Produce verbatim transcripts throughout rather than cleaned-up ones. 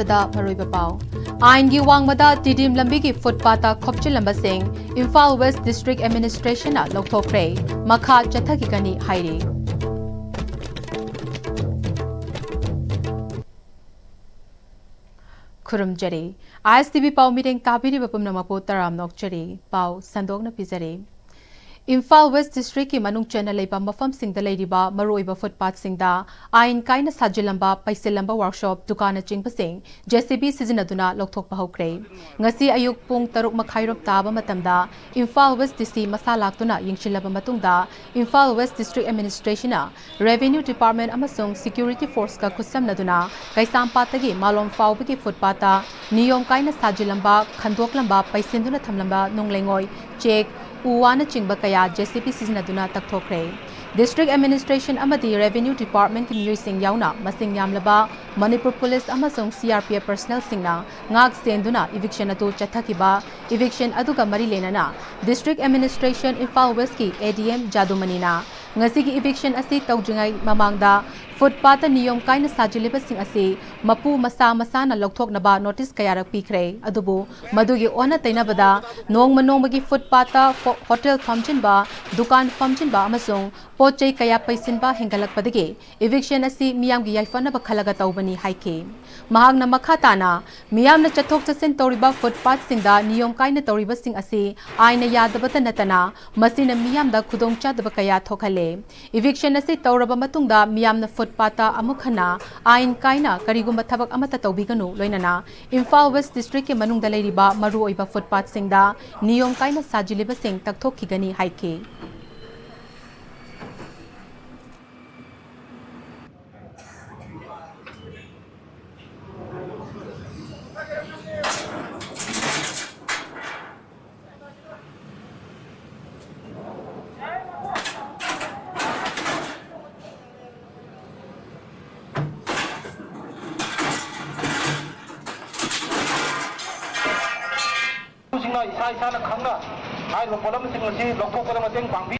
ꯗ ꯃꯔꯨꯑꯣꯏꯕ ꯄꯥꯎ꯫ ꯑꯥꯏꯟꯒꯤ ꯋꯥꯡꯃꯗ ꯇꯤꯗꯤꯝ ꯂꯝꯕꯤꯒꯤ ꯐꯨꯠꯄꯥꯠꯇ ꯈꯣꯞꯆꯤꯜꯂꯝꯕꯁꯤꯡ ꯏꯝꯐꯥꯜ ꯋꯦꯁ ꯗꯤꯁꯇ꯭ꯔꯤꯛ ꯑꯦꯗꯃꯤꯅꯤꯁꯇ꯭ꯔꯦꯁꯟꯅ ꯂꯧꯊꯣꯛꯈ꯭ꯔꯦ꯫ ꯃꯈꯥ ꯆꯠꯊꯈꯤꯒꯅꯤ ꯍꯥꯏꯔꯤ꯫ ꯈꯨꯔꯨꯝꯖꯔꯤ꯫ ꯑꯥꯏ ꯑꯦꯁ ꯇꯤ ꯚꯤ ꯄꯥꯎ ꯃꯤꯔꯦꯡ ꯇꯥꯕꯤꯔꯤꯕ ꯄꯨꯝꯅꯃꯛꯄꯨ ꯇꯔꯥꯝꯅ ꯑꯣꯛꯆꯔꯤ꯫ ꯄꯥꯎ ꯁꯟꯗꯣꯛꯅ ꯄꯤꯖꯔꯤ꯫ ꯏꯝꯐꯥꯜ ꯋꯦꯁ ꯗꯤꯁꯇ꯭ꯔꯤꯛꯀꯤ ꯃꯅꯨꯡ ꯆꯟꯅ ꯂꯩꯕ ꯃꯐꯝꯁꯤꯡꯗ ꯂꯩꯔꯤꯕ ꯃꯔꯨꯑꯣꯏꯕ ꯐꯨꯠꯄꯥꯠꯁꯤꯡꯗ ꯑꯥꯏꯟ ꯀꯥꯏꯅ ꯁꯥꯖꯤꯜꯂꯝꯕ, ꯄꯩꯁꯤꯜꯂꯝꯕ ꯋꯥꯔꯛꯁꯣꯞ, ꯗꯨꯀꯥꯟꯅꯆꯤꯡꯕꯁꯤꯡ ꯖꯦ ꯁꯤ ꯕꯤ ꯁꯤꯖꯤꯟꯅꯗꯨꯅ ꯂꯧꯊꯣꯛꯄ ꯍꯧꯈ꯭ꯔꯦ꯫ ꯉꯁꯤ ꯑꯌꯨꯛ ꯄꯨꯡ ꯇꯔꯨꯛ ꯃꯈꯥꯏꯔꯣꯝ ꯇꯥꯕ ꯃꯇꯝꯗ ꯏꯝꯐꯥꯜ ꯋꯦꯁ ꯗꯤ ꯁꯤ ꯃꯁꯥ ꯂꯥꯛꯇꯨꯅ ꯌꯦꯡꯁꯤꯜꯂꯕ ꯃꯇꯨꯡꯗ, ꯏꯝꯐꯥꯜ ꯋꯦꯁ ꯗꯤꯁꯇ꯭ꯔꯤꯛ ꯑꯦꯗꯃꯤꯅꯤꯁꯇ꯭ꯔꯦꯁꯟꯅ ꯔꯦꯚꯤꯅ꯭ꯌꯨ ꯗꯤꯄꯥꯔꯠꯃꯦꯟ ꯑꯃꯁꯨꯡ ꯁꯦꯀ꯭ꯌꯨꯔꯤꯇꯤ ꯐꯣꯔꯁꯀ ꯈꯨꯠꯁꯝꯅꯗꯨꯅ ꯀꯩꯁꯥꯝꯄꯥꯠꯇꯒꯤ ꯃꯥꯂꯣꯝ ꯐꯥꯎꯕꯒꯤ ꯐꯨꯠꯄꯥꯠꯇ ꯅꯤꯌꯣꯝ ꯀꯥꯏꯅ ꯁꯥꯖꯤꯜꯂꯝꯕ, ꯈꯟꯗꯣꯛꯂꯝꯕ, ꯄꯩꯁꯤꯟꯗꯨꯅ ꯊꯝꯂꯝꯕ ꯅꯨꯡ ꯂꯩꯉꯣꯏ, ꯆꯦꯛ, ꯎ ꯋꯥꯅꯆꯤꯡꯕ ꯀꯌꯥ ꯖꯦ ꯁꯤ ꯕꯤ ꯁꯤꯖꯤꯟꯅꯗꯨꯅ ꯇꯛꯊꯣꯛꯈ꯭ꯔꯦ꯫ ꯗꯤꯁꯇ꯭ꯔꯤꯛ ꯑꯦꯗꯃꯤꯅꯤꯁꯇ꯭ꯔꯦꯁꯟ ꯑꯃꯗꯤ ꯔꯦꯚꯤꯅ꯭ꯌꯨ ꯗꯤꯄꯥꯔꯠꯃꯦꯟꯒꯤ ꯃꯤꯑꯣꯏꯁꯤꯡ ꯌꯥꯎꯅ ꯃꯁꯤꯡ ꯌꯥꯝꯂꯕ ꯃꯅꯤꯄꯨꯔ ꯄꯨꯂꯤꯁ ꯑꯃꯁꯨꯡ ꯁꯤ ꯑꯥꯔ ꯄꯤ ꯑꯦꯐ ꯄꯔꯁꯅꯦꯜꯁꯤꯡꯅ ꯉꯥꯛ ꯁꯦꯟꯗꯨꯅ ꯏꯚꯤꯛꯁꯟ ꯑꯗꯨ ꯆꯠꯊꯈꯤꯕ꯫ ꯏꯚꯤꯛꯁꯟ ꯑꯗꯨꯒ ꯃꯔꯤ ꯂꯩꯅꯅ ꯗꯤꯁꯇ꯭ꯔꯤꯛ ꯑꯦꯗꯃꯤꯅꯤꯁꯇ꯭ꯔꯦꯁꯟ ꯏꯝꯐꯥꯜ ꯋꯦꯁꯀꯤ ꯑꯦ ꯗꯤ ꯑꯦꯝ ꯖꯥꯗꯨꯃꯅꯤꯅ ꯉꯁꯤꯒꯤ ꯏꯚꯤꯛꯁꯟ ꯑꯁꯤ ꯇꯧꯗ꯭ꯔꯤꯉꯩ ꯃꯃꯥꯡꯗ ꯐꯨꯠꯄꯥꯠꯇ ꯅꯤꯌꯣꯝ ꯀꯥꯏꯅ ꯁꯥꯖꯤꯜꯂꯤꯕꯁꯤꯡ ꯑꯁꯤ ꯃꯄꯨ ꯃꯁꯥ ꯃꯁꯥꯅ ꯂꯧꯊꯣꯛꯅꯕ ꯅꯣꯇꯤꯁ ꯀꯌꯥꯔꯛ ꯄꯤꯈ꯭ꯔꯦ꯫ ꯑꯗꯨꯕꯨ ꯃꯗꯨꯒꯤ ꯑꯣꯟꯅ ꯇꯩꯅꯕꯗ ꯅꯣꯡꯃ ꯅꯣꯡꯃꯒꯤ ꯐꯨꯠꯄꯥꯠꯇ ꯐꯣ-, ꯍꯣꯇꯦꯜ ꯐꯝꯖꯤꯟꯕ, ꯗꯨꯀꯥꯟ ꯐꯝꯖꯤꯟꯕ ꯑꯃꯁꯨꯡ ꯄꯣꯠ ꯆꯩ ꯀꯌꯥ ꯄꯩꯁꯤꯟꯕ ꯍꯦꯟꯒꯠꯂꯛꯄꯗꯒꯤ ꯏꯚꯤꯛꯁꯟ ꯑꯁꯤ ꯃꯤꯌꯥꯝꯒꯤ ꯌꯥꯏꯐꯅꯕ ꯈꯜꯂꯒ ꯇꯧꯕꯅꯤ ꯍꯥꯏꯈꯤ꯫ ꯃꯍꯥꯛꯅ ꯃꯈꯥ ꯇꯥꯅ ꯃꯤꯌꯥꯝꯅ ꯆꯠꯊꯣꯛ ꯆꯠꯁꯤꯟ ꯇꯧꯔꯤꯕ ꯐꯨꯠꯄꯥꯠꯁꯤꯡꯗ ꯅꯤꯌꯣꯝ ꯀꯥꯏꯅ ꯇꯧꯔꯤꯕꯁꯤꯡ ꯑꯁꯤ ꯑꯥꯏꯟꯅ ꯌꯥꯗꯕꯇ ꯅꯠꯇꯅ ꯃꯁꯤꯅ ꯃꯤꯌꯥꯝꯗ ꯈꯨꯗꯣꯡꯆꯥꯗꯕ ꯀꯌꯥ ꯊꯣꯛꯍꯜꯂꯦ꯫ ꯏꯚꯤꯛꯁꯟ ꯑꯁꯤ ꯇꯧꯔꯕ ꯃꯇꯨꯡꯗ ꯃꯤꯌꯥꯝꯅ ꯐꯨꯠꯄꯥꯠꯇ ꯑꯃꯨꯛ ꯍꯟꯅ ꯑꯥꯏꯟ ꯀꯥꯏꯅ ꯀꯔꯤꯒꯨꯝꯕ ꯊꯕꯛ ꯑꯃꯠꯇ ꯇꯧꯕꯤꯒꯅꯨ, ꯂꯣꯏꯅꯅ ꯏꯝꯐꯥꯜ ꯋꯦꯁ ꯗꯤꯁꯇ꯭ꯔꯤꯛꯀꯤ ꯃꯅꯨꯡꯗ ꯂꯩꯔꯤꯕ ꯃꯔꯨꯑꯣꯏꯕ ꯐꯨꯠꯄꯥꯠꯁꯤꯡꯗ ꯅꯤꯌꯣꯝ ꯀꯥꯏꯅ ꯁꯥꯖꯤꯜꯂꯤꯕꯁꯤꯡ ꯇꯛꯊꯣꯛꯈꯤꯒꯅꯤ ꯍꯥꯏꯈꯤ꯫ ꯁꯤꯡꯅ ꯏꯁꯥ ꯏꯁꯥꯅ ꯈꯪꯅ ꯍꯥꯏꯔꯤꯕ ꯄꯣꯠꯂꯝꯁꯤꯡ ꯑꯁꯤ ꯂꯧꯊꯣꯛꯄꯗ ꯃꯇꯦꯡ ꯄꯥꯡꯕꯤ꯫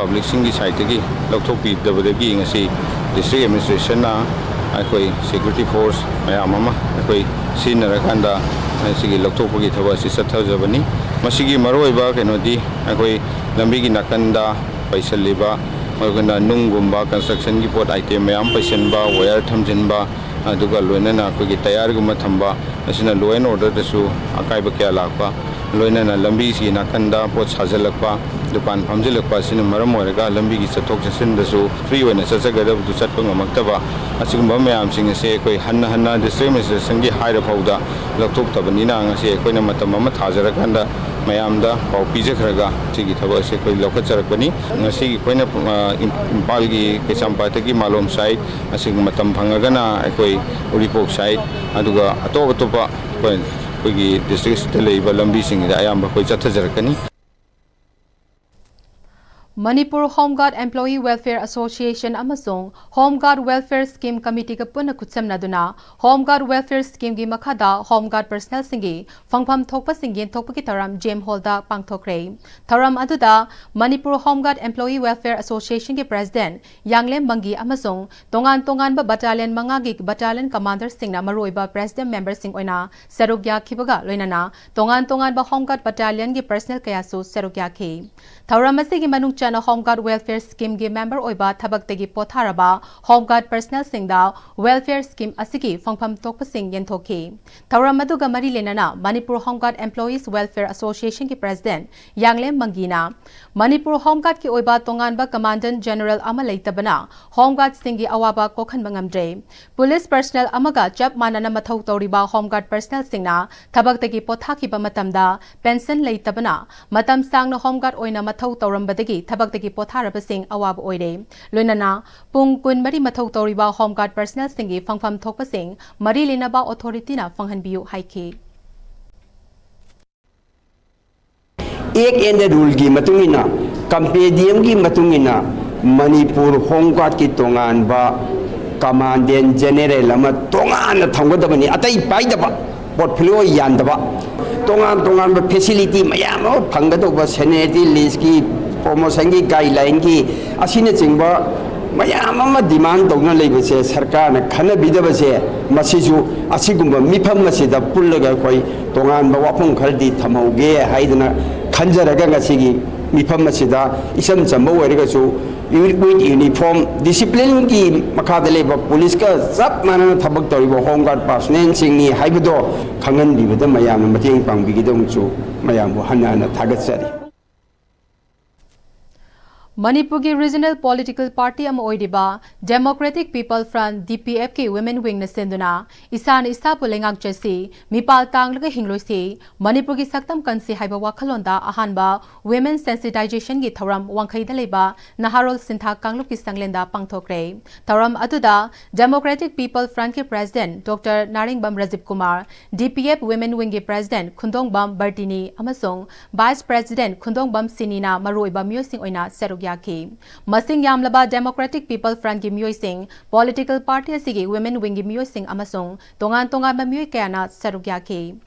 ꯄꯕ꯭ꯂꯤꯛꯁꯤꯡꯒꯤ ꯁꯥꯏꯠꯇꯒꯤ ꯂꯧꯊꯣꯛꯄꯤꯗꯕꯗꯒꯤ ꯉꯁꯤ ꯗꯤꯁꯇ꯭ꯔꯤꯛ ꯑꯦꯗꯃꯤꯅꯤꯁꯇ꯭ꯔꯦꯁꯟꯅ ꯑꯩꯈꯣꯏ ꯁꯦꯀ꯭ꯌꯨꯔꯤꯇꯤ ꯐꯣꯔꯁ ꯃꯌꯥꯝ ꯑꯃ ꯑꯩꯈꯣꯏ ꯁꯤꯖꯤꯟꯅꯔꯀꯥꯟꯗ ꯃꯁꯤꯒꯤ ꯂꯧꯊꯣꯛꯄꯒꯤ ꯊꯕꯛ ꯑꯁꯤ ꯆꯠꯊꯖꯕꯅꯤ꯫ ꯃꯁꯤꯒꯤ ꯃꯔꯨꯑꯣꯏꯕ ꯀꯩꯅꯣꯗꯤ ꯑꯩꯈꯣꯏ ꯂꯝꯕꯤꯒꯤ ꯅꯥꯀꯟꯗ ꯄꯩꯁꯤꯜꯂꯤꯕ, ꯃꯔꯨꯑꯣꯏꯅ ꯅꯨꯡꯒꯨꯝꯕ, ꯀꯟꯁꯇ꯭ꯔꯛꯁꯟꯒꯤ ꯄꯣꯠ ꯑꯥꯏꯇꯦꯝ ꯃꯌꯥꯝ ꯄꯩꯁꯤꯟꯕ, ꯋꯥꯌꯔ ꯊꯝꯖꯤꯟꯕ, ꯑꯗꯨꯒ ꯂꯣꯏꯅꯅ ꯑꯩꯈꯣꯏꯒꯤ ꯇꯌꯥꯔꯒꯨꯝꯕ ꯊꯝꯕ, ꯑꯁꯤꯅ law and orderꯗꯁꯨ ꯑꯀꯥꯏꯕ ꯀꯌꯥ ꯂꯥꯛꯄ, ꯂꯣꯏꯅꯅ ꯂꯝꯕꯤꯁꯤꯒꯤ ꯅꯥꯀꯟꯗ ꯄꯣꯠ ꯁꯥꯖꯤꯜꯂꯛꯄ, ꯗꯨꯀꯥꯟ ꯐꯝꯖꯤꯜꯂꯛꯄ ꯑꯁꯤꯅ ꯃꯔꯝ ꯑꯣꯏꯔꯒ ꯂꯝꯕꯤꯒꯤ ꯆꯠꯊꯣꯛ ꯆꯠꯁꯤꯟꯗꯁꯨ ꯐ꯭ꯔꯤ ꯑꯣꯏꯅ ꯆꯠꯆꯒꯗꯕꯗꯨ ꯆꯠꯄ ꯉꯝꯃꯛꯇꯕ, ꯑꯁꯤꯒꯨꯝꯕ ꯃꯌꯥꯝꯁꯤꯡ ꯑꯁꯦ ꯑꯩꯈꯣꯏ ꯍꯟꯅ ꯍꯟꯅ ꯗꯤꯁꯇ꯭ꯔꯤꯛ ꯑꯦꯗꯃꯤꯅꯤꯁꯇ꯭ꯔꯦꯁꯟꯒꯤ ꯍꯥꯏꯔ ꯐꯥꯎꯗ ꯂꯧꯊꯣꯛꯇꯕꯅꯤꯅ ꯉꯁꯤ ꯑꯩꯈꯣꯏꯅ ꯃꯇꯝ ꯑꯃ ꯊꯥꯖꯔꯀꯥꯟꯗ ꯃꯌꯥꯝꯗ ꯄꯥꯎ ꯄꯤꯖꯈ꯭ꯔꯒ ꯁꯤꯒꯤ ꯊꯕꯛ ꯑꯁꯤ ꯑꯩꯈꯣꯏ ꯂꯧꯈꯠꯆꯔꯛꯄꯅꯤ꯫ ꯉꯁꯤꯒꯤ ꯑꯩꯈꯣꯏꯅ, ꯑ, ꯏꯝ-, ꯏꯝꯐꯥꯜꯒꯤ ꯀꯩꯁꯥꯝꯄꯥꯠꯇꯒꯤ ꯃꯥꯂꯣꯝ ꯁꯥꯏꯠ ꯑꯁꯤꯒ ꯃꯇꯝ ꯐꯪꯉꯒꯅ ꯑꯩꯈꯣꯏ ꯎꯔꯤꯄꯣꯛ ꯁꯥꯏꯠ, ꯑꯗꯨꯒ ꯑꯇꯣꯞ ꯑꯇꯣꯞꯄ ꯑꯩꯈꯣꯏ, ꯑꯩꯈꯣꯏꯒꯤ ꯗꯤꯁꯇ꯭ꯔꯤꯛꯁꯤꯗ ꯂꯩꯔꯤꯕ ꯂꯝꯕꯤꯁꯤꯡꯁꯤꯗ ꯑꯌꯥꯝꯕ ꯑꯩꯈꯣꯏ ꯆꯠꯊꯖꯔꯛꯀꯅꯤ꯫ Manipur home guard employee welfare association ꯑꯃꯁꯨꯡ ꯍꯣꯝ ꯒꯥꯔꯗ ꯋꯦꯜꯐꯤꯌꯔ ꯁ꯭ꯀꯤꯝ ꯀꯃꯤꯇꯤꯒ ꯄꯨꯟꯅ ꯈꯨꯠꯁꯝꯅꯗꯨꯅ ꯍꯣꯝ ꯒꯥꯔꯗ ꯋꯦꯜꯐꯤꯌꯔ ꯁ꯭ꯀꯤꯝꯒꯤ ꯃꯈꯥꯗ ꯍꯣꯝ ꯒꯥꯔꯗ ꯄꯔꯁꯅꯦꯜꯁꯤꯡꯒꯤ ꯐꯪꯐꯝ ꯊꯣꯛꯄꯁꯤꯡ ꯌꯦꯟꯊꯣꯛꯄꯒꯤ ꯊꯧꯔꯝ ꯖꯦꯝ ꯍꯣꯜꯗ ꯄꯥꯡꯊꯣꯛꯈ꯭ꯔꯦ꯫ ꯊꯧꯔꯝ ꯑꯗꯨꯗ Manipur home guard employee welfare ꯑꯦꯁꯣꯁꯤꯌꯦꯁꯟꯒꯤ ꯄ꯭ꯔꯦꯁꯤꯗꯦꯟꯠ ꯌꯥꯡꯂꯦꯝ ꯃꯪꯒꯤ ꯑꯃꯁꯨꯡ ꯇꯣꯉꯥꯟ ꯇꯣꯉꯥꯟꯕ ꯕꯠꯇꯥꯂꯤꯌꯟ ꯃꯉꯥꯒꯤ ꯕꯠꯇꯥꯂꯤꯌꯟ ꯀꯃꯥꯟꯗꯔꯁꯤꯡꯅ ꯃꯔꯨꯑꯣꯏꯕ ꯄ꯭ꯔꯦꯁꯤꯗꯦꯟꯠ ꯃꯦꯝꯕꯔꯁꯤꯡ ꯑꯣꯏꯅ ꯁꯔꯨꯛ ꯌꯥꯈꯤꯕꯒ ꯂꯣꯏꯅꯅ ꯇꯣꯉꯥꯟ ꯇꯣꯉꯥꯟꯕ ꯍꯣꯝ ꯒꯥꯔꯗ ꯕꯠꯇꯥꯂꯤꯌꯟꯒꯤ ꯄꯔꯁꯅꯦꯜ ꯀꯌꯥꯁꯨ ꯁꯔꯨꯛ ꯌꯥꯈꯤ꯫ ꯊꯧꯔꯝ ꯑꯁꯤꯒꯤ ꯃꯅꯨꯡ ꯆꯟꯅ ꯍꯣꯝ ꯒꯥꯔꯗ ꯋꯦꯜꯐꯤꯌꯔ ꯁ꯭ꯀꯤꯝꯒꯤ ꯃꯦꯝꯕꯔ ꯑꯣꯏꯕ ꯊꯕꯛꯇꯒꯤ ꯄꯣꯊꯥꯔꯕ ꯍꯣꯝ ꯒꯥꯔꯗ ꯄꯔꯁꯅꯦꯜꯁꯤꯡꯗ ꯋꯦꯜꯐꯤꯌꯔ ꯁ꯭ꯀꯤꯝ ꯑꯁꯤꯒꯤ ꯐꯪꯐꯝ ꯊꯣꯛꯄꯁꯤꯡ ꯌꯦꯟꯊꯣꯛꯈꯤ꯫ ꯊꯧꯔꯝ ꯑꯗꯨꯒ ꯃꯔꯤ ꯂꯩꯅꯅ Manipur home guard employees welfare ꯑꯦꯁꯣꯁꯤꯌꯦꯁꯟꯒꯤ ꯄ꯭ꯔꯦꯁꯤꯗꯦꯟꯠ ꯌꯥꯡꯂꯦꯝ ꯃꯪꯒꯤꯅ ꯃꯅꯤꯄꯨꯔ ꯍꯣꯝ ꯒꯥꯔꯗꯀꯤ ꯑꯣꯏꯕ ꯇꯣꯉꯥꯟꯕ ꯀꯃꯥꯟꯗꯦꯟꯠ ꯖꯦꯅꯔꯦꯜ ꯑꯃ ꯂꯩꯇꯕꯅ ꯍꯣꯝ ꯒꯥꯔꯗꯁꯤꯡꯒꯤ ꯑꯋꯥꯕ ꯀꯣꯛꯍꯟꯕ ꯉꯝꯗ꯭ꯔꯦ꯫ ꯄꯨꯂꯤꯁ ꯄꯔꯁꯅꯦꯜ ꯑꯃꯒ ꯆꯞ ꯃꯥꯟꯅꯅ ꯃꯊꯧ ꯇꯧꯔꯤꯕ ꯍꯣꯝ ꯒꯥꯔꯗ ꯄꯔꯁꯅꯦꯜꯁꯤꯡꯅ ꯊꯕꯛꯇꯒꯤ ꯄꯣꯊꯥꯈꯤꯕ ꯃꯇꯝꯗ ꯄꯦꯟꯁꯟ ꯂꯩꯇꯕꯅ ꯃꯇꯝ ꯁꯥꯡꯅ ꯍꯣꯝ ꯒꯥꯔꯗ ꯑꯣꯏꯅ ꯃꯊꯧ ꯇꯧꯔꯝꯕꯗꯒꯤ ꯊꯕꯛꯇꯒꯤ ꯄꯣꯊꯥꯔꯕꯁꯤꯡ ꯑꯋꯥꯕ ꯑꯣꯏꯔꯦ꯫ ꯂꯣꯏꯅꯅ ꯄꯨꯡ ꯀꯨꯟꯃꯔꯤ ꯃꯊꯧ ꯇꯧꯔꯤꯕ ꯍꯣꯝ ꯒꯥꯔꯗ ꯄꯔꯁꯅꯦꯜꯁꯤꯡꯒꯤ ꯐꯪꯐꯝ ꯊꯣꯛꯄꯁꯤꯡ ꯃꯔꯤ ꯂꯩꯅꯕ ꯑꯣꯊꯣꯔꯤꯇꯤꯅ ꯐꯪꯍꯟꯕꯤꯌꯨ ꯍꯥꯏꯈꯤ꯫ ꯑꯦꯛ ꯑꯦꯟ ꯔꯨꯜꯒꯤ ꯃꯇꯨꯡ ꯏꯟꯅ, ꯀꯝꯄꯦꯗꯤꯌꯝꯒꯤ ꯃꯇꯨꯡ ꯏꯟꯅ ꯃꯅꯤꯄꯨꯔ ꯍꯣꯝ ꯒꯥꯔꯗꯀꯤ ꯇꯣꯉꯥꯟꯕ ꯀꯃꯥꯟꯗꯦꯟ ꯖꯦꯅꯦꯔꯦꯜ ꯑꯃ ꯇꯣꯉꯥꯟꯅ ꯊꯝꯒꯗꯕꯅꯤ, ꯑꯇꯩ ꯄꯥꯏꯗꯕ, ꯄꯣꯔꯠꯐꯣꯂꯤꯑꯣ ꯌꯥꯟꯗꯕ, ꯇꯣꯉꯥꯟ ꯇꯣꯉꯥꯟꯕ ꯐꯦꯁꯤꯂꯤꯇꯤ ꯃꯌꯥꯝ ꯑꯃ ꯐꯪꯒꯗꯧꯕ, ꯁꯦꯅꯤꯌꯔꯤꯇꯤ ꯂꯤꯁꯀꯤ ꯄ꯭ꯔꯣꯃꯣꯁꯟꯒꯤ ꯒꯥꯏꯗꯂꯥꯏꯟꯒꯤ ꯑꯁꯤꯅꯆꯤꯡꯕ ꯃꯌꯥꯝ ꯑꯃ ꯗꯤꯃꯥꯟ ꯇꯧꯗꯨꯅ ꯂꯩꯕꯁꯦ ꯁꯔꯀꯥꯔꯅ ꯈꯟꯅꯕꯤꯗꯕꯁꯦ, ꯃꯁꯤꯁꯨ ꯑꯁꯤꯒꯨꯝꯕ ꯃꯤꯐꯝ ꯑꯁꯤꯗ ꯄꯨꯜꯂꯒ ꯑꯩꯈꯣꯏ ꯇꯣꯉꯥꯟꯕ ꯋꯥꯐꯝ ꯈꯔꯗꯤ ꯊꯝꯍꯧꯒꯦ ꯍꯥꯏꯗꯅ ꯈꯟꯖꯔꯒ ꯉꯁꯤꯒꯤ ꯃꯤꯐꯝ ꯑꯁꯤꯗ ꯏꯆꯝ ꯆꯝꯕ ꯑꯣꯏꯔꯒꯁꯨ with uniform disciplineꯒꯤ ꯃꯈꯥꯗ ꯂꯩꯕ ꯄꯨꯂꯤꯁꯀ ꯆꯞ ꯃꯥꯟꯅꯅ ꯊꯕꯛ ꯇꯧꯔꯤꯕ ꯍꯣꯝ ꯒꯥꯔꯗ ꯄꯥꯔꯁꯣꯅꯦꯜꯁꯤꯡꯅꯤ ꯍꯥꯏꯕꯗꯣ ꯈꯪꯍꯟꯕꯤꯕꯗ ꯃꯌꯥꯝꯅ ꯃꯇꯦꯡ ꯄꯥꯡꯕꯤꯒꯗꯕꯁꯨ ꯃꯌꯥꯝꯕꯨ ꯍꯟꯅ ꯍꯟꯅ ꯊꯥꯒꯠꯆꯔꯤ꯫ ꯃꯅꯤꯄꯨꯔꯒꯤ ꯔꯤꯖꯅꯦꯜ ꯄꯣꯂꯤꯇꯤꯀꯦꯜ ꯄꯥꯔꯇꯤ ꯑꯃ ꯑꯣꯏꯔꯤꯕ Democratic People Front, DPFꯀꯤ Women Wingꯅ ꯁꯦꯝꯗꯨꯅ ꯏꯁꯥꯅ ꯏꯁꯥꯕꯨ ꯂꯩꯉꯥꯛꯆꯁꯤ, ꯃꯤꯄꯥꯜ ꯇꯥꯡꯂꯒ ꯍꯤꯡꯂꯣꯏꯁꯤ, ꯃꯅꯤꯄꯨꯔꯒꯤ ꯁꯛꯇꯝ ꯀꯟꯁꯤ ꯍꯥꯏꯕ ꯋꯥꯈꯜꯂꯣꯟꯗ ꯑꯍꯥꯟꯕ Women Sensitisation ꯒꯤ ꯊꯧꯔꯝ ꯋꯥꯡꯈꯩꯗ ꯂꯩꯕ ꯅꯍꯥꯔꯣꯜ ꯁꯤꯟꯊꯥ ꯀꯥꯡꯂꯨꯞꯀꯤ ꯁꯪꯂꯦꯟꯗ ꯄꯥꯡꯊꯣꯛꯈ꯭ꯔꯦ꯫ ꯊꯧꯔꯝ ꯑꯗꯨꯗ Democratic People Front ꯀꯤ President Doctor ꯅꯥꯔꯤꯡꯕꯝ Rajiv Kumar, DPF Women Wing ꯒꯤ President ꯈꯨꯟꯗꯣꯡꯕꯝ ꯕꯔꯇꯤꯅꯤ ꯑꯃꯁꯨꯡ Vice President ꯈꯨꯟꯗꯣꯡꯕꯝ ꯁꯤꯅꯤꯅ ꯃꯔꯨꯑꯣꯏꯕ ꯃꯤꯑꯣꯏꯁꯤꯡ ꯑꯣꯏꯅ ꯁꯔꯨꯛ ꯌꯥꯈꯤ꯫ ꯃꯁꯤꯡ ꯌꯥꯝꯂꯕ Democratic People Front ꯀꯤ ꯃꯤꯑꯣꯏꯁꯤꯡ, political party ꯑꯁꯤꯒꯤ Women Wing ꯒꯤ ꯃꯤꯑꯣꯏꯁꯤꯡ ꯑꯃꯁꯨꯡ ꯇꯣꯉꯥꯟ ꯇꯣꯉꯥꯟꯕ ꯃꯤꯑꯣꯏ ꯀꯌꯥꯅ ꯁꯔꯨꯛ ꯌꯥꯈꯤ꯫